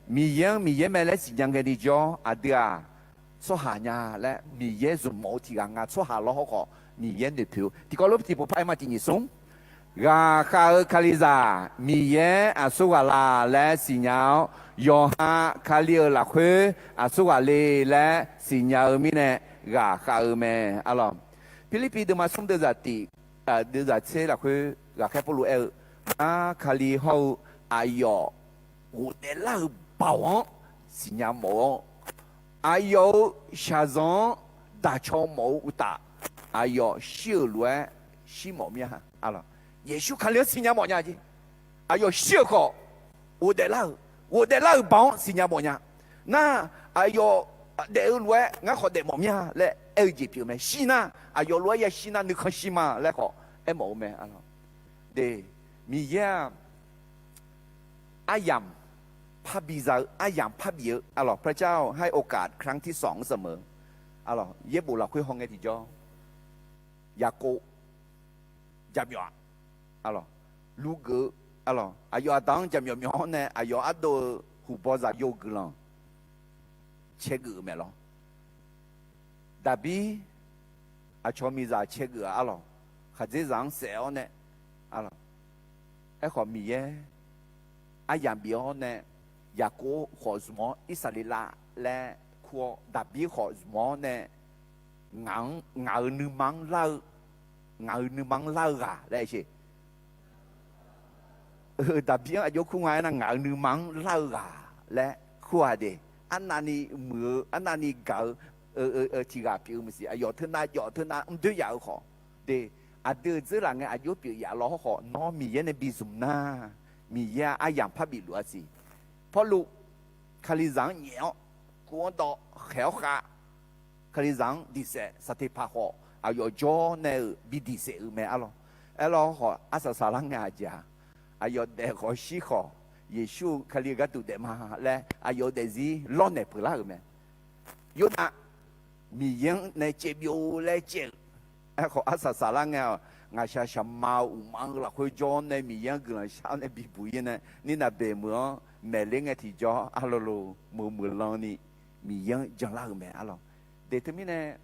Miqyaer-anr Miqyaer mae laer siqnya ngae ni jawr, aqdui-aq tsawrhaq nya laer Miqyaer zmq mawf-eu tiq ghaq nga, tsawrhaq lawr hawr khawf Miqyaer noeqpoeq-eu. Tiqkawv lof tiqpov par aer ma, tiq nyiq smr, ghaqkhav-eu Kalizaq Miqyaer aqsur ghaq la laer siqnya-awr, yawqha Kali-euq lafkhoer aqsur ghaq le laer siqnya-eu mirnae ghaqkhav-eu mae arlawq. Pirlirpiv deuvma smr deuvzaq tiq, deuvzaq tser lafkhoer ghaqkhaer Pawrluv aer-eu, Ngar Kali hawr-eu aqyawf ghofdaef lar-euq baoq-anr siqnya mawf-awr, aqyawf-euq shaqzanq-anr daqcaw mawf-eu uqtaf, aqyawf shir-euq lof-aer shir mawf mir-a. Yeqsur Kali-anr siqnya mawf nya jeq. Aqyawf shir-euq khawf ghofdaef lar-euq, ghofdaef lar-euq baoq-anr siqnya mawf nya. Nar, aqyawf daef-eu lof-aer ngar khawf daef mawf mir-a laer aer-eu jeq pyeuf-eu mae. Shir nar, aqyawf lof-aer yashir nar nuikhanr shir ma laer khawf aermawf-eu mae. De, Miqyaer-aq aryamq parbi za-eu, aryamq parbif-eu arlawq, พระเจ้าให้โอกาสครั้งที่สองเสมอ. Arlawq, yaerbof lafkhoer hawngae tiqjawr, Yaqkov jaqmyawf-aq, arlawq, lugeuf-eu, arlawq, aqyawf aqda-anr jaqmyawf myawf-awr nae aqyawf ardov-eu huqbaw zaqyo guiqlanq caergeuf-euq mae lawr. Daqbir aqcawq miqzaq caergeuf-aq arlawq, khaqdzerzaq-anr saef-awr nae, arlawq, aerkhawf Miqyaer aryamq bif-awr nae, Yaqkov khawf zmq-awr Irsaqleqlav laer kur-awr, Daqbir khawf zmq-awr nae, ngaq-anr, ngaq-euq nuima-anr lar-eu, ngaq-euq nuima-anr lar-eu ghaq laer aer-eu. Daqbir-anr aqjox kur nga aernar, ngaq-euq nuima-anr lar-eu ghaq laer kur-a de. Arnavni muiq-eu, arnavni gaq-eu tiq ghaq pyeuf-eu maqsiq. Aqyawf teunav jawf teunav mr doer yaf-eu khawf de, aqdui-euq dzeurlaf ngae aqjox pyeuf yaf lawr hawr khawf, nawr Miqyaer nae bi zmq nar, Miqyaer-aq aryamq parbif luf-a siq. Pawrluv Kalizaq-anr nyaef-awr, kuv-anr dawv khaeq-awr khav, Kalizaq-anr diqsaef, Saqteqpaq khawf aqyawf jawr nae-euq bi diqsaef-euq mae arlawq. Aerlawr khawf arsaq saqlar ngae aqjeq-aq, aqyawf daef khawf shir khawf, Yeqsur-eu Kali-eu gharduq daef ma laer aqyawf-eu daefzir lawrnaeq peuqlar-euq mae. Yawdav Miqyaer-anr nae caev byov laer caev-euq. Aerkhawf arsaq saqlar ngae-aq, ngaqshaq shaqma-eu uqma-eu lafkhoer jawr nae Miqyaer-anr guiqlanq shar-awr nae bibuq-ir nae, nirnaq beq meuq-anr maeqler ngae tiqjawr arlawr lo, meuq meuq lan ni Miqyaer-anr janlar-euq mae arlawq. De teumirnae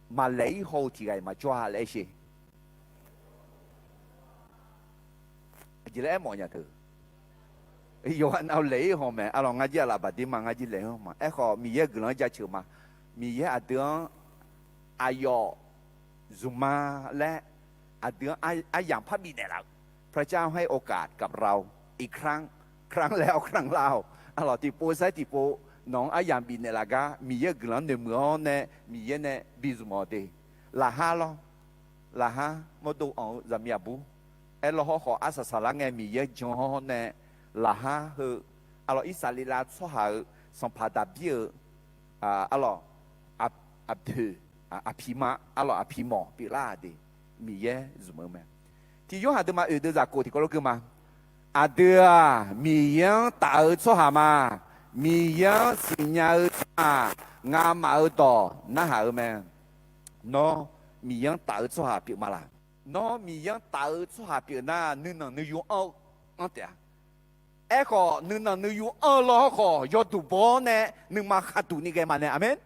maqlaeq-ir haw-eu tiq ghaq-iq maqjawr-a laer aer sher. Aqjeq laer aermawf nya teu. Yawqghaq nav-eu laeq-ir haw mae arlawq, ngar jir aqlaf baqdir ma, ngar jir laeq-ir haw ma. Aerkhawf Miqyaer-euq guiqlanq-anr jaceuq ma. Miqyaer aqdui-anr aqyawf zmqma laer aqdui-anr aryamq parbif naeqlaf-euq, พระเจ้าให้โอกาสกับเราอีกครั้ง ครั้งแล้วครั้งเล่า arlawq, tiqpov sair tiqpov nawq-anr aryamq bifnaeq laf gar Miqyaer-euq guiqlanq-anr noeqmuiq-awr nae Miqyaer nae bi zmq-awq de. Laqhar lawr, laqhar mawrdo anq-eu zaqmiq aqbur, aerlawr hawr khawf arsaq saqlar ngae Miqyaer jan-awr nae, laqhar heu arlawq, Irsaqleqlav tsawrhaq-euq sanqpaq Daqbir-euq arlawq, aqpoeq, aqpiq ma arlawq, aqpiq mawq pyeuflar-aq de. Miqyaer zmq-eu mae. Tiq Yorhaq deuvma oeq deuvzaq kof tiqkawv lof gui ma. Aqdui-aq Miqyaer-anr taf-eu tsawrhaq ma. Miqyaer-anr siqnya-eu tsawrhaq ngamaf-eu dawq narhaq-eu mae. Nawr Miqyaer-anr taf-eu tsawrhaq pyeuf ma laq? Nawr Miqyaer-anr taf-eu tsawrhaq pyeuf nar, nuinanq nuiyu anr-eu anr taef-a. Aerkhawf nuinanq nuiyu anr-eu lawr hawr khawf yawduq baw-awr nae nuima khaqduq ni ghae ma nae. Aqmeq.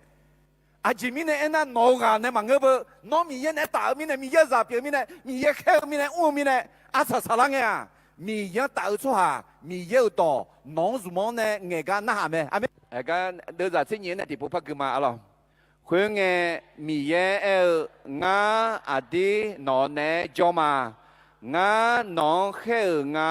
Aqjeq mirnae aernar, nawq-eu ghaq nae maqngeur beu. Nawr Miqyaer naeq-aer taf-eu mirnae, Miqyaer-eu zaq pyeuf-eu mirnae, Miqyaer khaer-eu mirnae, mr-eu mirnae, arsaq saqlar ngae-aq, Miqyaer-anr taf-eu tsawrhaq Miqyaer-euq dawq nawq-anr zmq-awr nae ngaeq gar narhaq mae. Aqmeq. Aqgar deuvzaq tser nyiq-aer nae tiqpov par gui ma arlawq. Khoerngae, Miqyaer aer-eu, Ngar aqdir nawq-eu naeq-aer jawr ma. Ngar nawq-anr khaer-euq nga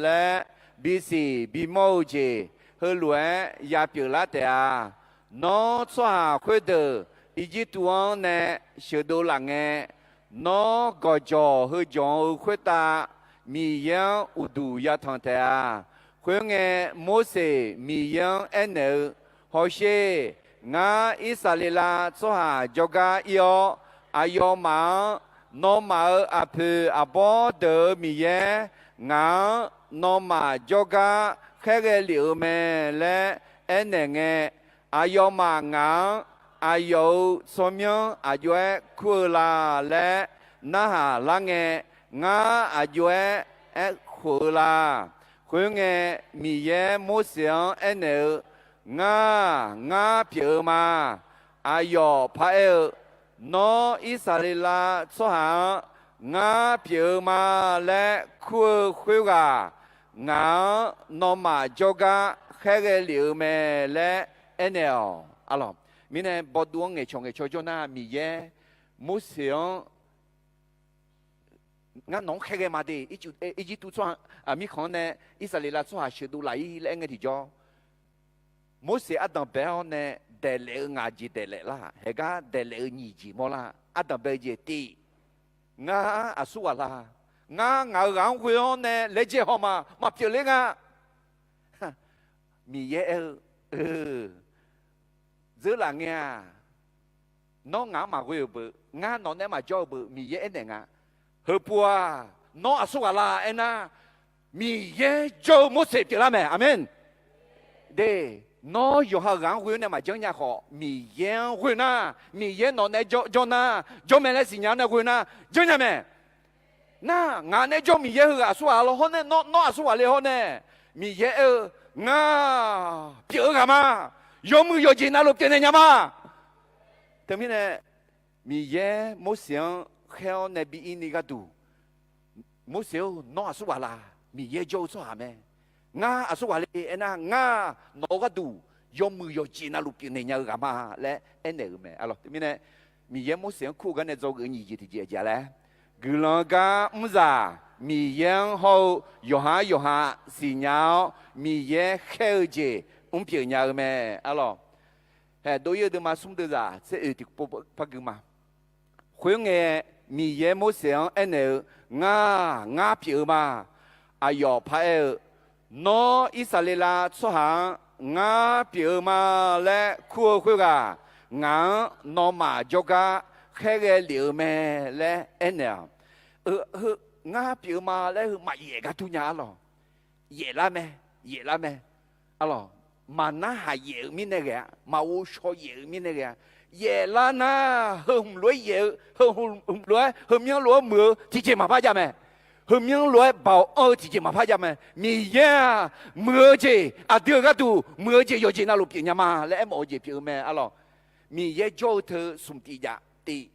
laer bisiq bimawr-eu jeq heulof-aer ya pyeuflar taef-a. Nawr, tsawrhaq khoerdeuq Irjirtuv-anr nae sheuqdov laf ngae, nawr, gawqjawq heujawq-eu khoertav Miqyaer-anr uqduq yatanq taef-a. Khoerngae, Morseq Miqyaer-anr aernaeq-eu, Hawsher, ngar Irsaqleqlav tsawrhaq jawrgar ir-awr, aqyawfmaf-anr, 'Nawmaf-euq aqpoeq aqbawr deuq-euq Miqyaer ngaq-anr nawmaf jawrgar khaerghae lef-euq mae' laer aernaeq ngae, aqyawfmaf ngaq-anr aqyawf-euq tsawrmyanr aq jov-aer kur-eu la laer narhaq lar ngae, ngar aq jov-aer aerkhof-eu la. Khoerngae, Miqyaer Morseq-anr aernaeq-eu, Ngar, ngar pyeuf-eu ma. Aqyawf paraer-eu, Nawr, Irsaqleqlav tsawrhaq-anr ngar pyeuf-eu ma laer kur-eu khoerghaq, ngaq-anr nawmaf jawrgar khaerghae lef-euq mae laer aernaeq-awq. Arlawq, mirnae bawduv-anr ngaeqcawq ngaeqcawq jawr nar, Miqyaer Morseq-anr Ngar nawq-anr khaerghae ma de, Irjirtuv tsawrhaq, mirkhanq-anr nae Irsaqleqlav tsawrhaq sheuqdov laf-ir laer aer ngae tiqjawr, Morseq ardanq bae-awr nae daeqlaef-eu ngaq jeq daeqlaef lar, haeqgar daeqlaef-eu nyiq jeq mawrlar. Ardanq bae-eu jeq tif, Ngar aqsur ghaq la? Ngar ngaq-euq ghaq-anr ghoe-awr nae laejae haw ma, maqpyeuf ler nga. Miqyaer aer-eu, Dzeur laf ngae-aq, nawr ngaq-anr maqghoe-euq beuq, ngar nawq nae maqjawr-eu beuq Miqyaer aernaeq nga. Heupov-aq, nawr aqsur ghaq la aernar, Miqyaer jawr-eu Morseq pyeuflar mae. Aqmeq. De, nawr yawqha-euq ghaq-anr ghoe-awr nae maqjanr nya khawf, Miqyaer-anr ghoe nar, Miqyaer nawq nae jawr nar, jawr mae laer siqnya-awr nae ghoe nar, janrnya mae. Nar, ngaq nae jawr Miqyaer heughaq aqsur ghaq lawr hawr nae, nawr aqsur ghaq le hawr nae, Miqyaer aer-eu, Ngar pyeuf-eu ghaq ma. Yawmuiq yawqjeq navluf pyeufnaeq nya ma. Teumirnae, Miqyaer Morseq-anr khaer-awr nae bi ir ni gharduq, Morseq-or, nawr aqsur ghaq la? Miqyaer jawr-eu tsawrhaq mae. Ngar aqsur ghaq le aernar, ngar nawq-eu gharduq yawmuiq yawqjeq navluf pyeufnaeq nya-eu ghaq ma laer aernaeq-euq mae. Arlawq, teumirnae, Miqyaer Morseq-anr kur-eu gar nae dzawgeuf-eu nyiq jeq tiqjeq aqjeq laer, guiqlanq-eu gar mrzaq, Miqyaer-anr hawr-eu yawqha-anr yawqha siqnya-awr, Miqyaer khaer-eu jeq mr pyeuf nya-eu mae. Arlawq, haeq dov-ir-eu deuvma smr deuvzaq tser oeq tiqpov par gui ma. Khoerngae, Miqyaer Morseq-anr aernaeq-eu, Ngar, ngar pyeuf-eu ma. Aqyawf paraer-eu, Nawr Irsaqleqlav tsawrhaq-anr ngar pyeuf-eu ma laer kur-eu khoerghaq, ngaq-anr nawmaf jawrgar khaerghae lef-eu mae laer aernaeq-awq. Heu, ngar pyeuf-eu ma laer heu maqyaef gar tur nya arlawq. Yaeflar mae, yaeflar mae. Arlawq, maqnarhaq yaef-eu mirnae ghae-a, maqghov shaw yaef-eu mirnae ghae-a. Yaeflar nar, heu hmq lof-aer yaef-eu, heu hmq lof-aer, heumyanr lof-aer muiq-eu tiqjeq maqpar jav mae. Heumyanr lof-aer baoq anr-eu tiqjeq maqpar jav mae. Miqyaer-aq, muiq-eu jeq aqdui-euq gharduq muiq-eu jeq yawqjeq navluf pyeufnya ma laer aermawf-eu jeq pyeuf-eu mae arlawq. Miqyaer jawr-eu teu smq tif jav tif,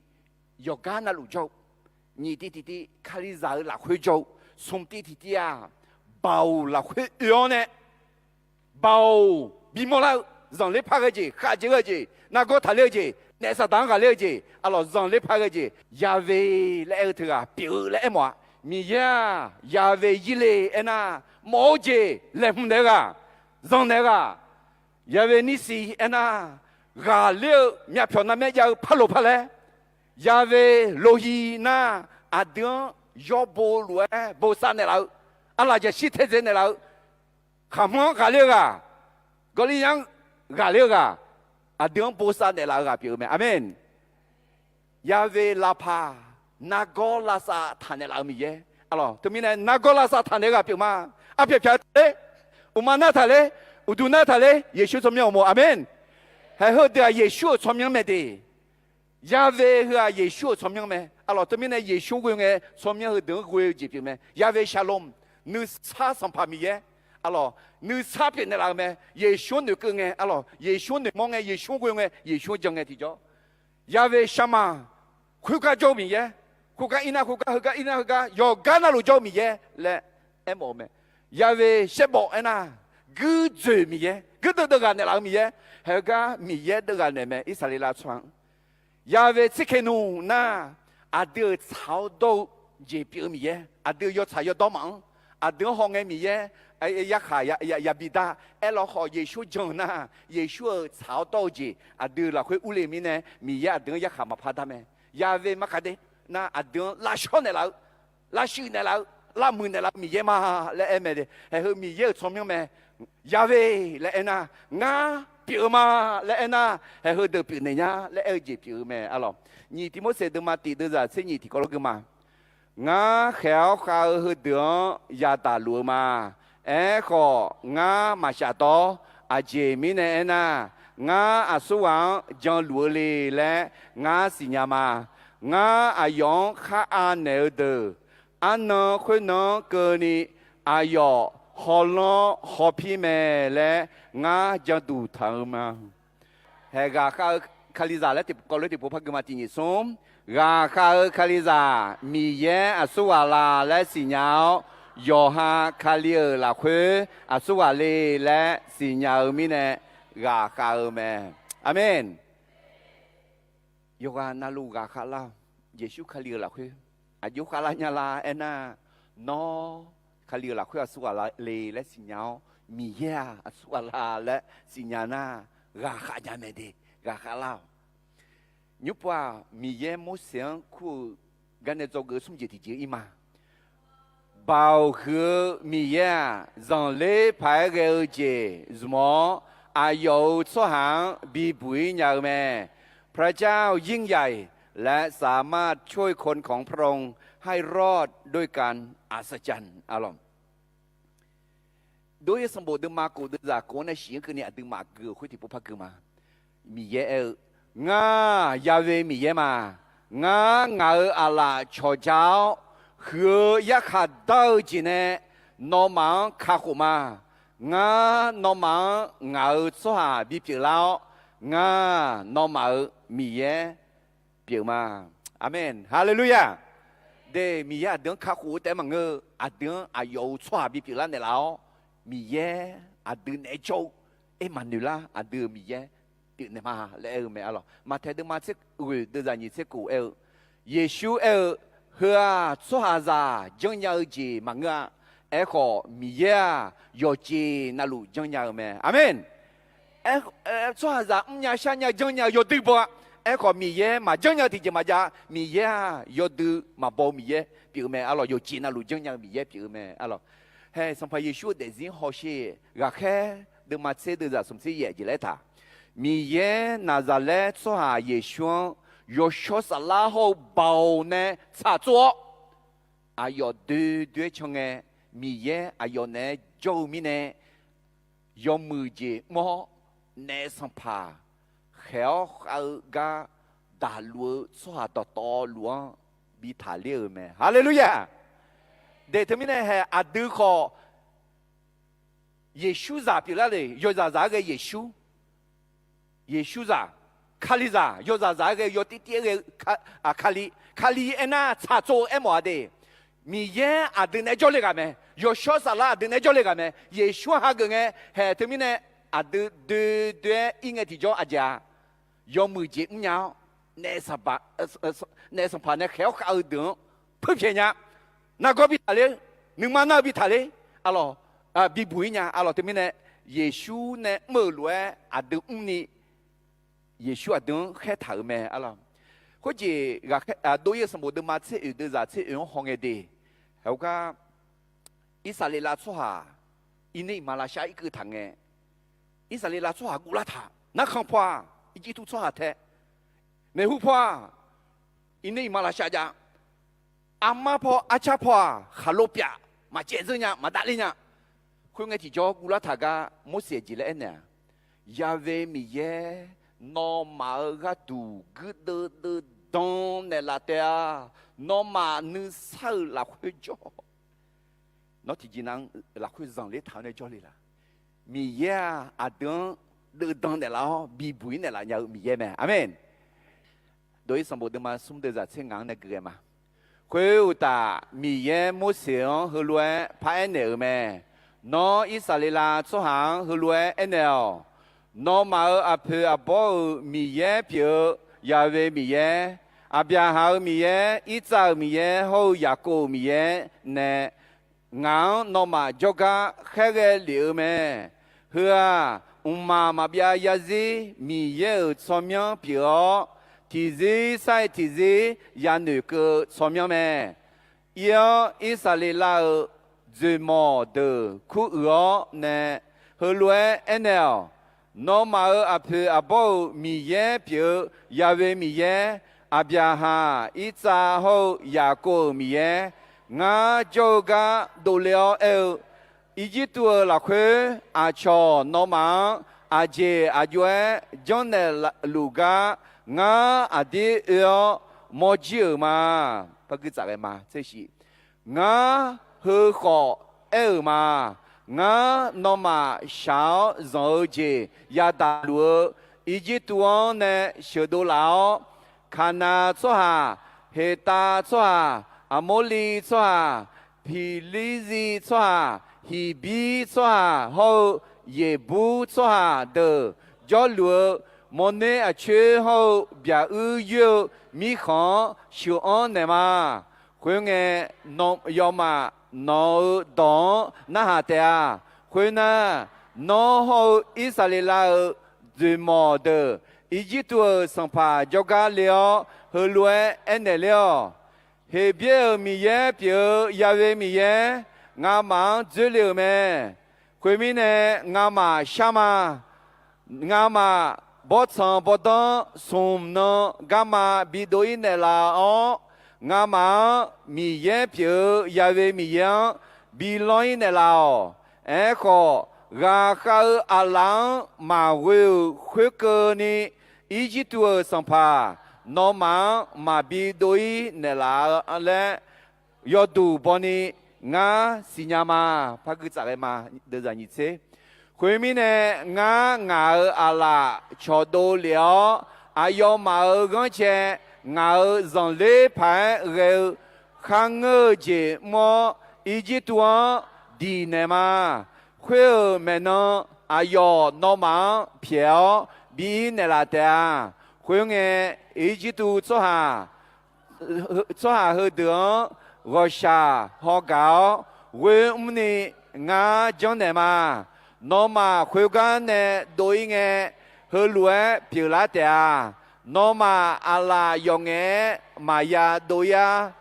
yawqgar navluf jawr-eu, nyiq tiv tiqtiv Kalizaq-eu lafkhoer jawr-eu, smq tiv tiqtiv-aq, baoq lafkhoer oe-awr nae, baoq bimawr lar-eu, zanqler par ghae jeq, khavjeq ghae jeq, nargawr taqler-eu jeq, naef saqdaq-anr ghaqler-eu jeq, arlawq zanqler par ghae jeq, Yaqve laer aer-eu teughaq pyeuf-eu laer aermawf-a. Miqyaer-aq, Yaqve Yirle aernar, mawf-eu jeq laeqhmq naeq-eu ghaq, zanqnaeq-eu ghaq, Yaqve Nisi aernar, ghaqler-eu myavpyawq narmaer jav-eu parloq parlaer, Yaqve Lohi nar, aqdui-anr yawbo lof-aer bosav naeqlaf-eu, arlaqjaqshir taedzae naeqlaf-eu, khaqhmr-anr ghaqler-eu ghaq, Gawrliryar-anr ghaqler-eu ghaq, aqdui-anr bosav naeqlaf-eu ghaq pyeuf-eu mae. Aqmeq. Yaqve Laqpaq, nargawr lavsav taqnaeq laf-eu Miqyaer. Arlawq, teumirnae nargawr lavsav taqnaeq-eu ghaq pyeufma. Arpyaq pyaq taqler, uqma nar taqler, uqduq nar taqler, Yeqsur tsawrmyanr-euq mawf. Aqmeq. Haeq heudeuq-aq Yeqsur-euq tsawrmyanr mae de. Yaqve heu-aq Yeqsur-euq tsawrmyanr mae. Arlawq, teumirnae Yeqsur ghoe ngae tsawrmyanr heudeuq-anr ghoe-eu jeq pyeuf mae. Yaqve Shaqlom, nuisar Sanqpaq Miqyaer. Arlawq, nuisar pyeufnaeq laf-eu mae. Yeqsur-anr noeqkeuv ngae, arlawq, Yeqsur-anr noeqmawr ngae, Yeqsur-anr ghoe ngae, Yeqsur-anr jan ngae tiqjawr. Yaqve Sharma, khoergar jawr-eu Miqyaer, khoergar irnar khoergar, heugar irnar heugar, yawqgar navluf jawr-eu Miqyaer laer aermawf-eu mae. Yaqve Shaerbawf aernar, guirdzoeq Miqyaer, guirdeuv deuv ghaq naeqlaf-eu Miqyaer, heugar Miqyaer deuv ghaq naeq mae, Irsaqleqlav tsawrhaq-anr. Ya've tserkaev nmr nar, aqdui-euq tsaq-awr dawr-eu jeq pyeuf-eu Miqyaer, aqdui-euq yawtsaq yawdawr maf-anr, aqdui-anr hawngae Miqyaer yarkhaq yabi dar aerlawkhawf, Yeqsur jan-eu nar, Yeqsur-euq tsaq-awr dawr-eu jeq aqdui lafkhoer urle mirnae, Miqyaer aqdui-anr yarkhaq maqpar dar mae. Ya've markaq de nar, aqdui-anr lavshawr naeqlaf-eu, lavshuif naeqlaf-eu, lavmuiq naeqlaf-eu Miqyaer ma laer aer mae de. Haeq heu Miqyaer-euq tsawrmyanr mae. Ya've laer aernar, ngar pyeuf-eu ma laer aernar, haeq heudeuq pyeufnaeq nya laer aer-eu jeq pyeuf-eu mae arlawq. Nyiq Tiqmorseq deuvma tiq deuvzaq tser nyiq tiqkawv lawr geu ma. Ngar khaeq-awr khav-eu heudeuq-anr yadaq luf-eu ma. Aerkhawf, ngar maqshaf dawr. Aqjeq mirnae aernar, ngar aqsurghaq-anr janluf-eu le laer ngar siqnya ma. Ngar aqyawf-anr khar anaeq-eu deuq, arnan khoernan-anr keuvni aqyawf hawlanr hawpir mae laer ngar janduq taq-eu ma. Haeq ghaqkhav-eu Kalizaq laer tiqkawv lof-aer tiqpov par geu ma. Tiq nyiq smr, ghaqkhav-eu Kalizaq Miqyaer aqsurghaq la laer siqnya-awr, yawqha Kali-euq lafkhoer aqsurghaq le laer siqnya-eu mirnae ghaqkhav-eu mae. Aqmeq. Yawqghaq navluf ghaqkhav lar-awq. Yeqsur Kali-euq lafkhoer aqjox khavlar nya la aernar, nawr Kali-euq lafkhoer aqsurghaq le laer siqnya-awr, Miqyaer-aq aqsurghaq la laer siqnya nar, ghaqkhav nya mae de. Ghaqkhav lar-awq. Nymrpov-aq, Miqyaer Morseq-anr kur-eu garnae dzawgeuf-eu smr jeq tiqjeq ir ma. Baoq huiq-eu Miqyaer-aq, zanqler paq-aer ghae-eu jeq zmq-awr, aqyawf-euq tsawrhaq-anr bibuq-ir nya-eu mae. พระเจ้ายิ่งใหญ่ และสามารถช่วยคนของพระองค์ให้รอดด้วยการอัศจรรย์ arlawq. Dov-ir sanqbof deuvma kof deuvzaq kof-anr nae shiq-anr keuvni aqduimaf gui-euq khoer tiqpov par gui ma. Miqyaer aer-eu, Ngar Ya've Miqyaer ma. Ngar ngaq-euq aqlaf cawqja-awr, huiq-eu yarkhaq dar-eu jeq nae nawmaf-anr kakhof ma. Ngar nawmaf-anr ngaq-euq tsawrhaq bipyeuf lar-awr, ngar nawmaf-euq Miqyaer pyeuf ma. Aqmeq. Haleluya! De, Miqyaer aqdui-anr kakhof-eu taef-aer maqngeur-eu, aqdui-anr aqyawf-euq tsawrhaq bipyeuf lar naeqlaf-awr, Miqyaer aqdui naeq-aer jawr-eu, Ermaqnoeqlar, aqdui-euq Miqyaer pyeufnaeq ma laer aer-eu mae arlawq. Maqtaeq deuvma tser ghoeq deuvzaq nyiq tser kof aer-eu, Yeqsur aer-eu, Heu-aq tsawrhaqzaq janrnya-eu jeq maqngeur-a. Aerkhawf, Miqyaer-aq yawqjeq navluf janrnya-eu mae. Aqmeq. Tsawrhaqzaq mrnya sharnya janrnya-eu yawdui baw-a. Aerkhawf, Miqyaer maqjanrnya-eu tiqjeq maqjav-a. Miqyaer-aq yawdui maqbaw-eu Miqyaer pyeuf-eu mae arlawq. Yawqjeq navluf janrnya-eu Miqyaer pyeuf-eu mae arlawq. Hae, Sanqpaq Yeqsur-euq daefzir hawsher ghaqkhaer deuvma tser deuvzaq smq tser yaef jeq laer taq, Miqyaer Naqzaqlaer tsawrhaq Yeqsur-anr yawshawr saflar hawr-eu baoq nae tsaqtsov-awr, aqyawf doe doe-aer can ngae, Miqyaer aqyawf naeq-aer jawr-eu mirnae, yawmuiq jeq mr-awr, naef sanqpaq khaeq-awr khav-eu gar daqluf-eu tsawrhaq dawqtawvluf-anr bi taqler-euq mae. Haleluya! De, teumirnae hae aqdui khawf, Yeqsurzaq pyeuflar le. Yawzaqzaq-aer ghae Yeqsur, Yeqsurzaq, Kalizaq, yawzaqzaq-aer ghae-eu yawtirtir-aer ghae-eu Kali, Kali aernar tsaqtsov-eu aermawf-a de. Miqyaer aqdui naeq-aer jawrle ghaq mae. Yawshawr saflar aqdui naeq-aer jawrle ghaq mae. Yeqsur hageuf ngae hae teumirnae aqdui doe doe-aer ir ngae tiqjawr aqjeq-a, yawmuiq jeq mrnya-awr, naef sanqpaq nae khaeq-awr khav-eu deuq-anr puirpyaeq nya, nargawr bi taqler, nuima nar-eu bi taqler, arlawq, bibuq-ir nya arlawq. Teumirnae Yeqsur nae mr-euq lof-aer aqdui mrni, Yeqsur aqdui-anr khaertaq-euq mae arlawq. Khoerjeq, dov-ir-eu sanqbof deuvma tser oeq deuvzaq tser oeq-anr hawngae de. Heugar, Irsaqleqlav tsawrhaq irner iqmalavshav irkeuv taq ngae, Irsaqleqlav tsawrhaq guvlar taq. Narkhan paw-aq, Irjirtuv tsawrhaq tae, maeqhu paw-aq, irner iqmalavshav jav, armar paw arcar paw-aq, khaqlo pyaf maqcaev dzeur nya, maqdavler nya. Khoerngae tiqjawr guvlar taq gar Morseq aqjeq laer aernaeq-aq, Ya've Miqyaer, nawmaf-euq gharduq guirdeuv deuvdan naeqlaf taef-a. Nawmaf nuisar-euq lafkhoer jawr. Nawr tiqjeq nav-anr lafkhoer zanqler taq-awr nae jawrle laq? Miqyaer-aq aqdui-anr deuvdan naeqlaf-awr bibuq-ir naeqlaf nya-eu Miqyaer mae. Aqmeq. Dov-ir sanqbof deuvma smr deuvzaq tser ngaq-anr nae gui ghae ma. Khoeruqtaf, Miqyaer Morseq-anr heulof-aer paraer naeq-euq mae. Nawr Irsaqleqlav tsawrhaq-anr heulof-aer aernaeq-awq. Nawmaf-euq aqpoeq aqbawr-euq Miqyaer pyeuf-eu Yaqve Miqyaer, Aqbyaqhaq-euq Miqyaer, Irtsav-euq Miqyaer hawr-eu Yaqkov-euq Miqyaer nae ngaq-anr nawmaf jawrgar khaerghae lef-eu mae. Heu-aq, mqmaq maqbyav yarzir Miqyaer-euq tsawrmyanr pyeuf-awr, tiqzir sar-iq tiqzir yanoeq keuv-eu tsawrmyanr mae. Ir-awr, Irsaqleqlav-euq dzoeqmawq deuq kuruiq-awr nae heulof-aer aernaeq-awq. Nawmaf-euq aqpoeq aqbawr-euq Miqyaer pyeuf-eu Yaqve Miqyaer, Aqbyaqhaq, Irtsav hawr-eu Yaqkov-euq Miqyaer, ngar jawr-eu gar dovle-awr aer-eu, Irjirtuv-euq lafkhoer aqcawq nawmaf-anr aqjeq aq jov-aer janrnaeq luf gar, ngar aqdir oe-awr mawrjir-euq ma. Par gui tsaf ghae ma. Tsershif. Ngar heu khawf aer-euq ma. Ngar nawmaf shaq-awr zanq-eu jeq yadaq luf-eu Irjirtuv-anr nae sheuqdov laf-awr, Kaqnaq tsawrhaq, Heqtav tsawrhaq, Aqmorliv tsawrhaq, Piqlirziv tsawrhaq, Hiqbir tsawrhaq hawr-eu Yeqbur tsawrhaq deuq jawrluf-eu mawrner aqcoer hawr-eu byaq uir yoer-eu mirkhanq-anr sheuq-anr naeq ma. Khoerngae, yawmaf nawq-euq dawq-anr narhaq taef-a. Khoernar, nawr hawr-eu Irsaqleqlav-euq dzoeqmawq deuq Irjirtuv-euq sanqpaq jawrgar le-awr heulof-aer aernaeq ler-awq. Heqbyaer-euq Miqyaer pyeuf-eu Yaqve Miqyaer, ngamaf-anr dzoerle-euq mae. Khoermirnae, ngamaf shar ma. Ngamaf bawrtsanq bawrdanr smq nan garma bidov-ir naeqlaf-awr, ngamaf-anr Miqyaer pyeuf-eu Yaqve Miqyaer-anr bi lawr-ir naeqlaf-awq. Aerkhawf, ghaqkhav-eu aqlaf-anr maqghoe-euq khoerkeuvni, Irjirtuv-euq sanqpaq nawmaf-anr maqbi dov-ir naeqlaf-a laer yawduq bawni ngar siqnya ma. Par gui tsaf ghae ma. Deuvzaq nyiq tser. Khoermirnae, ngar ngaq-euq aqlaf cawqdov lef-awr, aqyawfmaf-euq ghanrcae ngaq-euq zanqler paq-aer ghae-eu kharngeur-eu jeq mr-awr, Irjirtuv-anr diq naeq ma. Khoer-euq maeqnan aqyawf nawmaf-anr pyaeq-awr bi-ir naeqlaf taef-a. Khoerngae, Irjirtuv tsawrhaq tsawrhaq heudeuq-anr ghawqshaq haw gaq-awr ghoe mrni ngar janrnaeq ma. Nawmaf khoergar nae dov-ir ngae, heulof-aer pyeuflar taef-a. Nawmaf aqlaf yawf ngaef-aer maqya dov-ir-ar.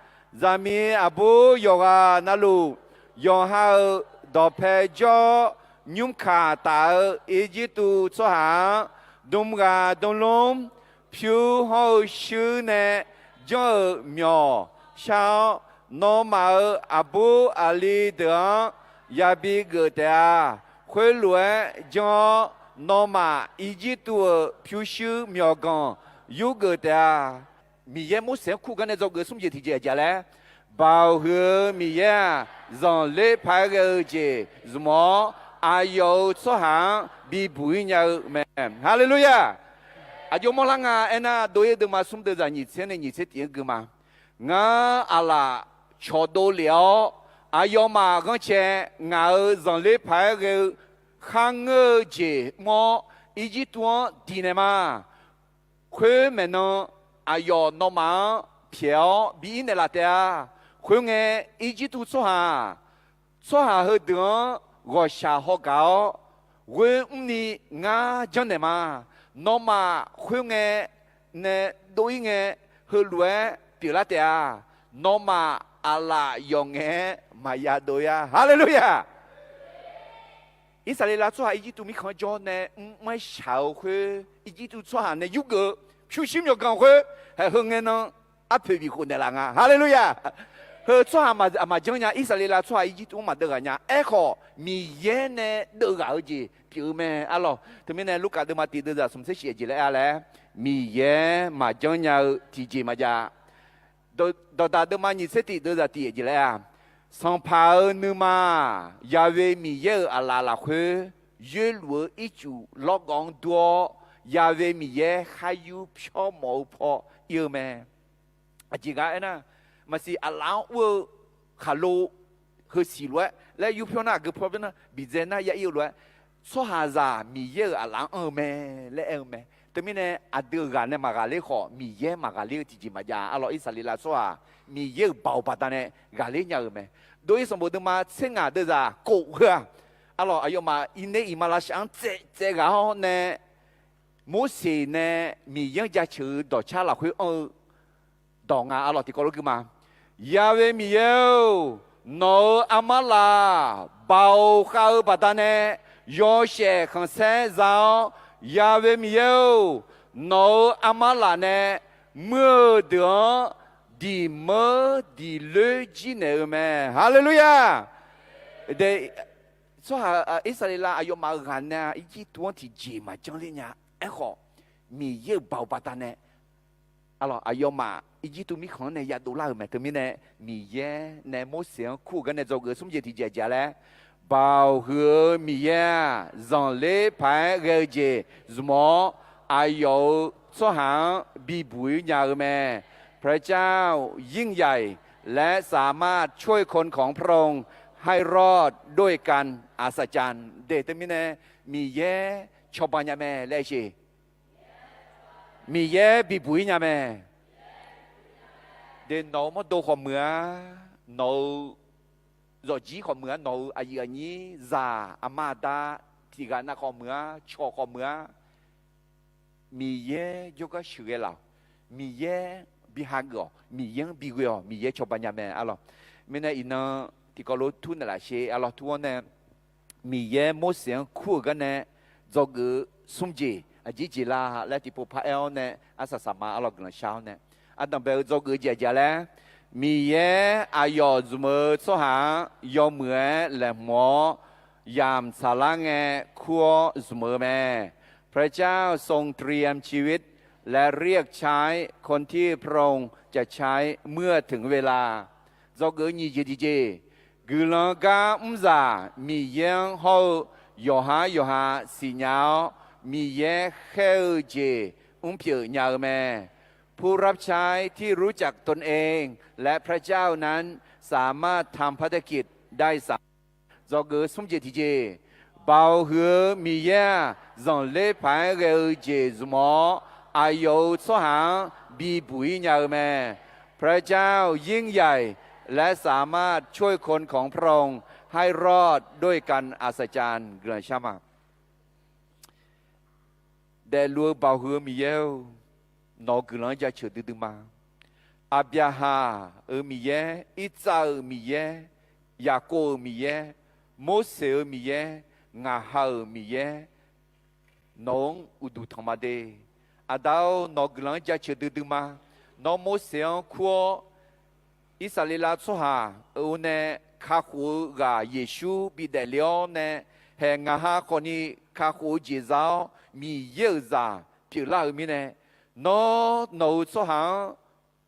Zaqmiq aqbur yawqghaq navluf, yawqha-euq dawqpae jawr-awr nymrkaq taf-eu Irjirtuv tsawrhaq-anr, dmghaq dmlmr pyur hawr-eu shuir nae janr-euq myawq shar-awr, nawmaf-euq aqbur aqli deuq-anr yabi geuf taef-a. Khoerlof-aer janr-awr, nawmaf Irjirtuv-euq pyurshuir myawqganq yurgeuf taef-a. Miqyaer Morseq-anr kur gar nae dzawgeuf smr jeq tiqjeq aqjeq laer, Baoq huiq-eu Miqyaer-aq, zanqler paq-aer ghae-eu jeq zmq-awr, aqyawf-euq tsawrhaq-anr bibuq-ir nya-eu mae. Haleluya! Aqjox mawrlar nga aernar, dov-ir deuvma smr deuvzaq nyiq tser nae nyiq tser tif-anr gui ma. Ngar aqlaf cawqdov lef-awr, aqyawfmaf ghanrcae ngaq-euq zanqler paq-aer ghae-eu kharngeur-eu jeq mr-awr, Irjirtuv-anr diq naeq ma. Khoer maeqnan aqyawf nawmaf-anr pyaeq-awr bi-ir naeqlaf taef-a. Khoerngae, Irjirtuv tsawrhaq, tsawrhaq heudeuq-anr ghawqshaq haw gaq-awr ghoe mrni ngar janrnaeq ma. Nawmaf khoerngae nae dov-ir ngae, heulof-aer pyeuflar taef-a. Nawmaf aqlaf yawf ngaef-aer maqya dov-ir-a. Haleluya! Irsaqleqlav tsawrhaq Irjirtuv mirkhanq-anr jawr nae mr-aer shaq-eu khoer, Irjirtuv tsawrhaq nae yurgeuf-eu pyurshuir myawqganq khoer, haeq heu ngae nan arpoeq bifkhof naeqlaf nga. Haleluya! Heu tsawrhaq maq, maq janr nya. Irsaqleqlav tsawrhaq Irjirtuv-anr maqdeuv ghaq nya. Aerkhawf, Miqyaer nae deuv ghaq-eu jeq pyeuf-eu mae arlawq. Teumirnae Lurkaf deuvma tiq deuvzaq smq tser shif aqjeq laer aer-a laer, Miqyaer maq janr nya-eu tiqjeq maqjav. Dawqdaq deuvma nyiq tser tiq deuvzaq tiq aqjeq laer-a, Sanqpaq-euq nuima-aq, Yaqve Miqyaer-euq aqlaf lafkhoer yoerluf-eu ircuf lawrgawv-anr dur-awr, Yaqve Miqyaer khar yur pyawr mawf-eu paw ir-eu mae. Aqjeq gaq aernar, maqsiq aqlaf-anr ur-eu khaqlo heusiq lof-aer laer yur pyawr nar, aqgeu pyawr nar, biqdzae nar ya ir-eu lof-aer, tsawrhaqzaq Miqyaer-euq aqlaf-anr anr-eu mae laer aer-eu mae. Teumirnae aqdui-euq ghaq nae maqghaqler khawf, Miqyaer maqghaqler-eu tiqjeq maqjav. Arlawq, Irsaqleqlav tsawrhaq Miqyaer-euq baoq baqdanae ghaqler nya-euq mae. Dov-ir sanqbof deuvma tser ngaq deuvzaq kof heu-aq, arlawq, aqyawfmaf iqnae iqmalavshav-anr tsaev tsaev ghaq-awr nae, Morseq nae Miqyaer-anr jaceuq-eu dawqcar lafkhoer anr-eu dawq nga. Arlawq, tiqkawv lof gui ma. Ya'we Miqyaer-or, nawq-euq armar laf baoq khav-eu baqdanae yawshaef khanqsaer za-awr, Ya'we Miqyaer-or, nawq-euq armar laf nae muir-eu deuq-anr diqmeur diqloer jir naeq-eu mae. Haleluya! Tsawrhaq Irsaqleqlav aqyawfmaf-euq ghaq nae Irjirtuv-anr tiqjeq maqjanr ler nya. Aerkhawf, Miqyaer-euq baoq baqdanae, arlawq, aqyawfmaf Irjirtuv mirkhanq-anr nae yadov lar-euq mae. Teumirnae Miqyaer nae Morseq-anr kur-euq gar nae dzawgeuf-eu smr jeq tiqjeq aqjeq-a laer, Baoq huiq-eu Miqyaer-aq, zanqler paq-aer ghae-eu jeq zmq-awr, aqyawf-euq tsawrhaq-anr bibuq-ir nya-eu mae. พระเจ้ายิ่งใหญ่ และสามารถช่วยคนของพระองค์ให้รอดด้วยการอัศจรรย์ de. Teumirnae Miqyaer cawba nya mae laer sheq. Miqyaer bibuq-ir nya mae. De, nawq-euq mawrdo khawf meuq-a, nawq-euq zawqjir khawf meuq-a, nawq-euq aqyuif aqnyir zaq aqma aqda tiq ghaq nav khawf meuq-a, cawq khawf meuq-a, Miqyaer jawrgar sheuqghae laf-awq. Miqyaer bi hageuf-awq. Miqyaer-anr bi ghoe-awq. Miqyaer cawba nya mae, arlawq. Mirnae iqnan tiqkawv lof tur naeqlaf sher, arlawq, tur-awr nae Miqyaer Morseq-anr kur-euq gar nae dzawgeuf-eu smr jeq aqjeq jeq la laer tiqpov paraer-awr nae arsaq saqma, arlawq, guiqlanq shar-awr nae, ardanqbae-eu dzawgeuf-eu jeq aqjeq-a laer, Miqyaer aqyawf zmq-eu tsawrhaq-anr yawmuiq-aer laeqhmq-awr yamq tsaqlar ngae kur-awr zmq-eu mae. พระเจ้าทรงเตรียมชีวิตและเรียกใช้คนที่พระองค์จะใช้เมื่อถึงเวลา Dzawgeuf-eu nyiq jeq tiqjeq, guiqlanq gar mrzaq Miqyaer-anr hawr-eu yawqhar yawqha siqnya-awr, Miqyaer khaer-eu jeq mrpyeuf nya-eu mae. ผู้รับใช้ที่รู้จักตนเองและพระเจ้านั้นสามารถทำพันธกิจได้สำเร็จ Dzawgeuf-eu smr jeq tiqjeq, Baoq huiq-eu Miqyaer-aq, zanqler paq-aer ghae-eu jeq zmq-awr, aqyawf-euq tsawrhaq-anr bibuq-ir nya-eu mae. พระเจ้ายิ่งใหญ่และสามารถช่วยคนของพระองค์ให้รอดด้วยการอัศจรรย์ Guiqlanq shar ma. Daefluf-eu baoq huiq-eu Miqyaer-or, nawq-euq guiqlanq-anr jaceuq duidui ma. Aqbyaqhaq-euq Miqyaer, Irtsav-euq Miqyaer, Yaqkov-euq Miqyaer, Morseq-euq Miqyaer, ngaq ha-euq Miqyaer, nawq-anr uqduq tanq ma de. Aqda-or, nawq-euq guiqlanq-anr jaceuq duidui ma. Nawr Morseq-anr kur-awr, Irsaqleqlav tsawrhaq-euq nae kakhof-eu ghaq Yeqsur bidaef le-awr nae, haeq ngaq ha khawfni kakhof-eu jeq za-awr Miqyaer-euq zaq pyeuflar-euq mirnae, nawr nawq-euq tsawrhaq-anr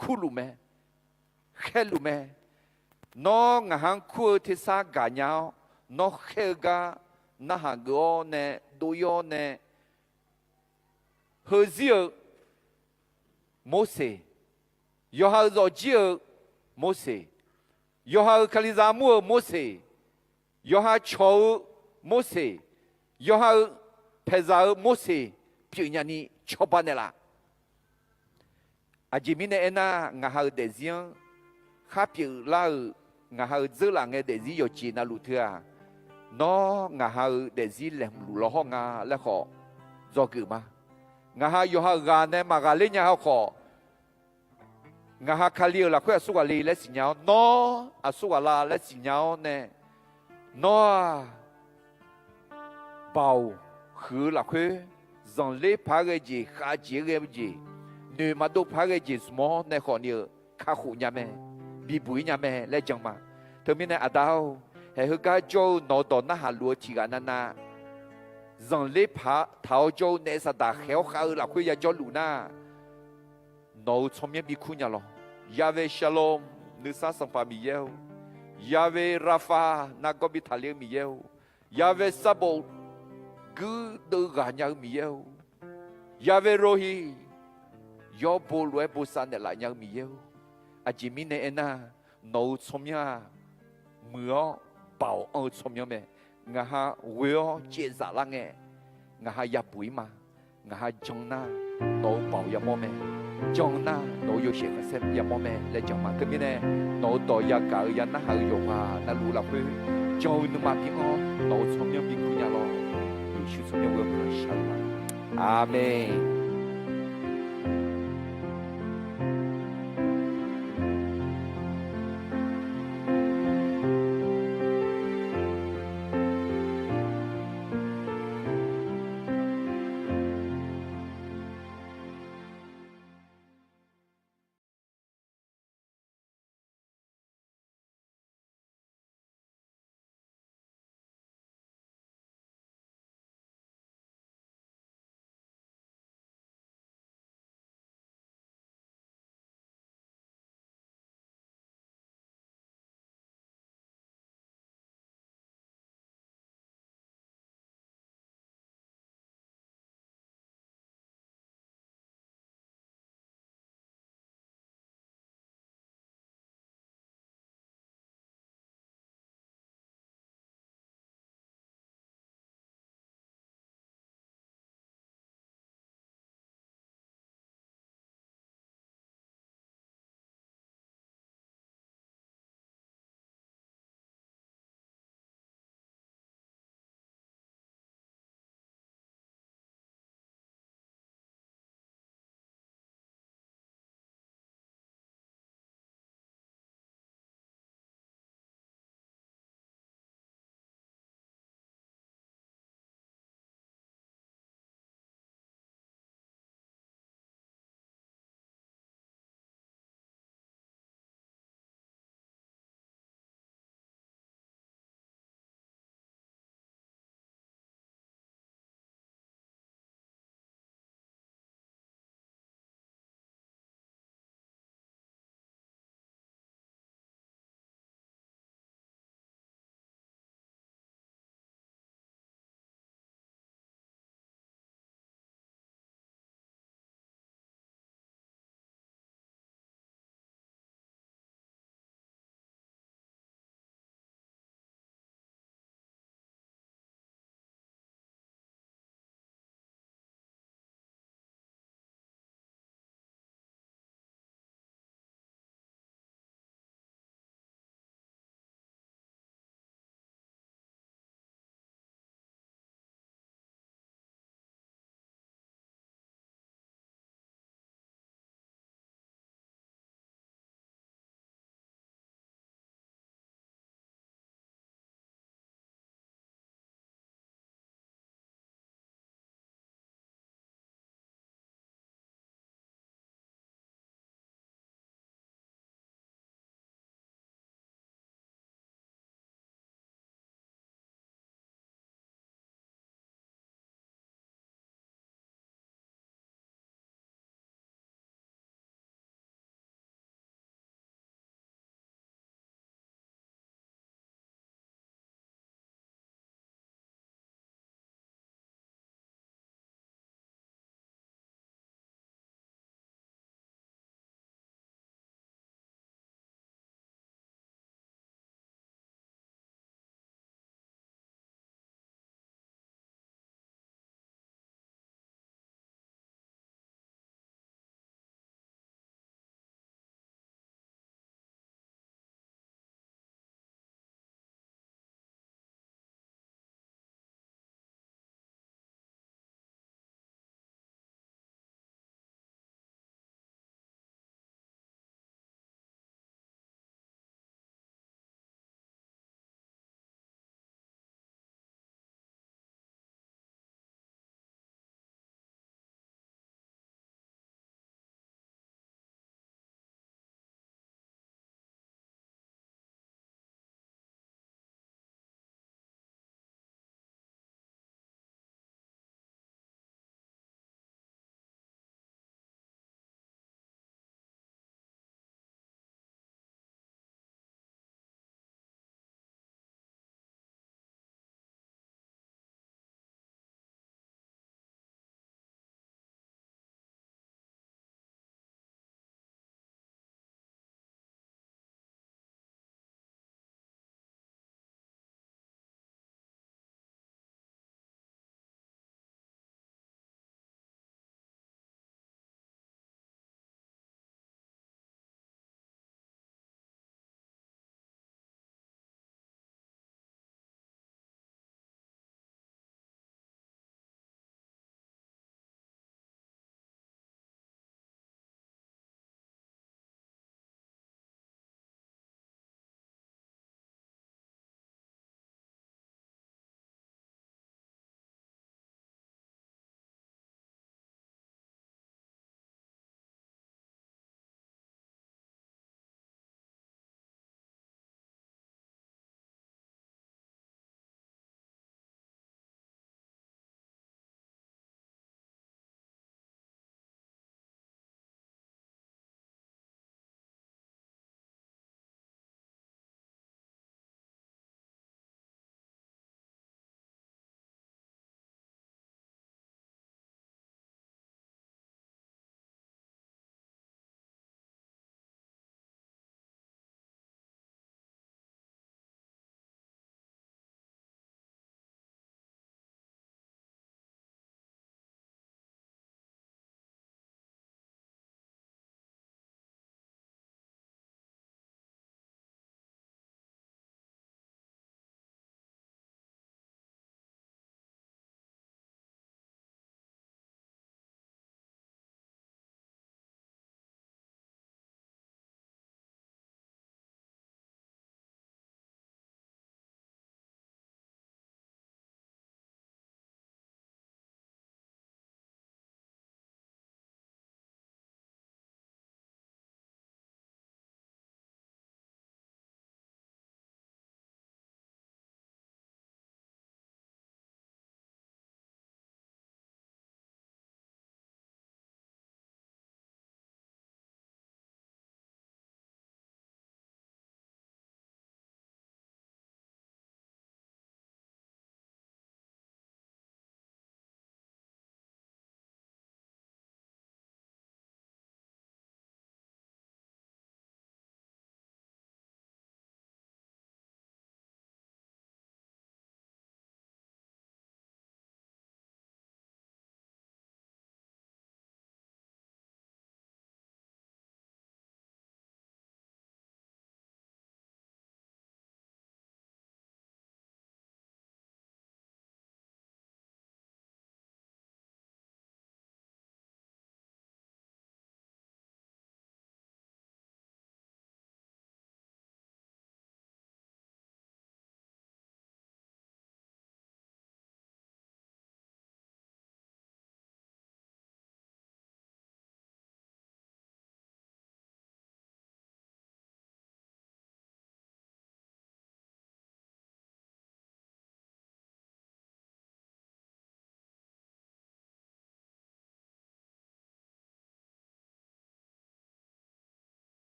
kurluf mae, khaerluf mae. Nawr ngaq ha-anr kur-eu tersar gaqnya-awr, nawr khaer-eu gar narhaq geuf-awr nae dov-ir-awr nae heuzir-eu Morseq, yawqha-euq zawqjir-eu Morseq, yawqha-euq Kalizaq mur-euq Morseq, yawqha cawq-eu Morseq, yawqha-euq paeqzaq-eu Morseq pyeufnya ni cawba naeqlaf. Aqjeq mirnae aernar, ngaq ha-euq daefzir-anr khar pyeuflar-euq, ngaq ha-euq dzeurlaf ngae daefzir yawqjeq navluf teu-aq, nawr ngaq ha-euq daefzir laeqhmq luf law hawr nga laer khawf dzawgeuf ma. Ngaq ha yawqha-euq ghaq nae maqghaqler nya-eu khawf, ngaq ha Kali-euq lafkhoer aqsur ghaq le laer siqnya-awr, nawr aqsur ghaq la laer siqnya-awr nae, nawr-aq, baoq huiq-eu lafkhoer, zanqler paq-aer ghae jeq, khavjeq-aer ghae-eu jeq, noeq maqdov paq-aer ghae jeq zmq-awr nae khawfni-euq kakhof nya mae, bibuq-ir nya mae laer jan ma. Teumirnae aqda-or, haeq heugar jawr-eu nawq-eu dawq narhaq luf-eu tiq ghaq navnav, zanqler paq taq-awr jawr-eu naef saqdaq khaeq-awr khav-eu lafkhoer yajawr luf nar, nawq-euq tsawrmyanr bikur nya lawq. Yahweh Shalom, nuisar Sanqpaq Miqyaer-or, Yahweh Rapha, nargawr bi taqler-eu Miqyaer-or, Yahweh Sabaoth, guirdeuv ghaq nya-eu Miqyaer-or, Yahweh Rohi, yawr bo lof-aer bosav naeqlaf nya-eu Miqyaer-or, aqjeq mirnae aernar, nawq-euq tsawrmyanr-aq, muiq-awr baoq anr-eu tsawrmyanr mae. Ngaq ha ghoe-awr caevzaf lar ngae, ngaq ha yabuq-ir ma. Ngaq ha jan nar, nawq-euq baoq yamawr mae. Jan nar, nawq-euq yawshaef khanqsaer yamawr mae laer jan ma. Teumirnae, nawq-euq dawq yagaq-eu ya narhaq-eu yawqghaq navluf lafkhoer jan-eu nuima bi-anr nawq-euq tsawrmyanr bi kur nya lawr. Yeqsur tsawrmyanr ghoe-anr shar-eu ma. Aqmeq.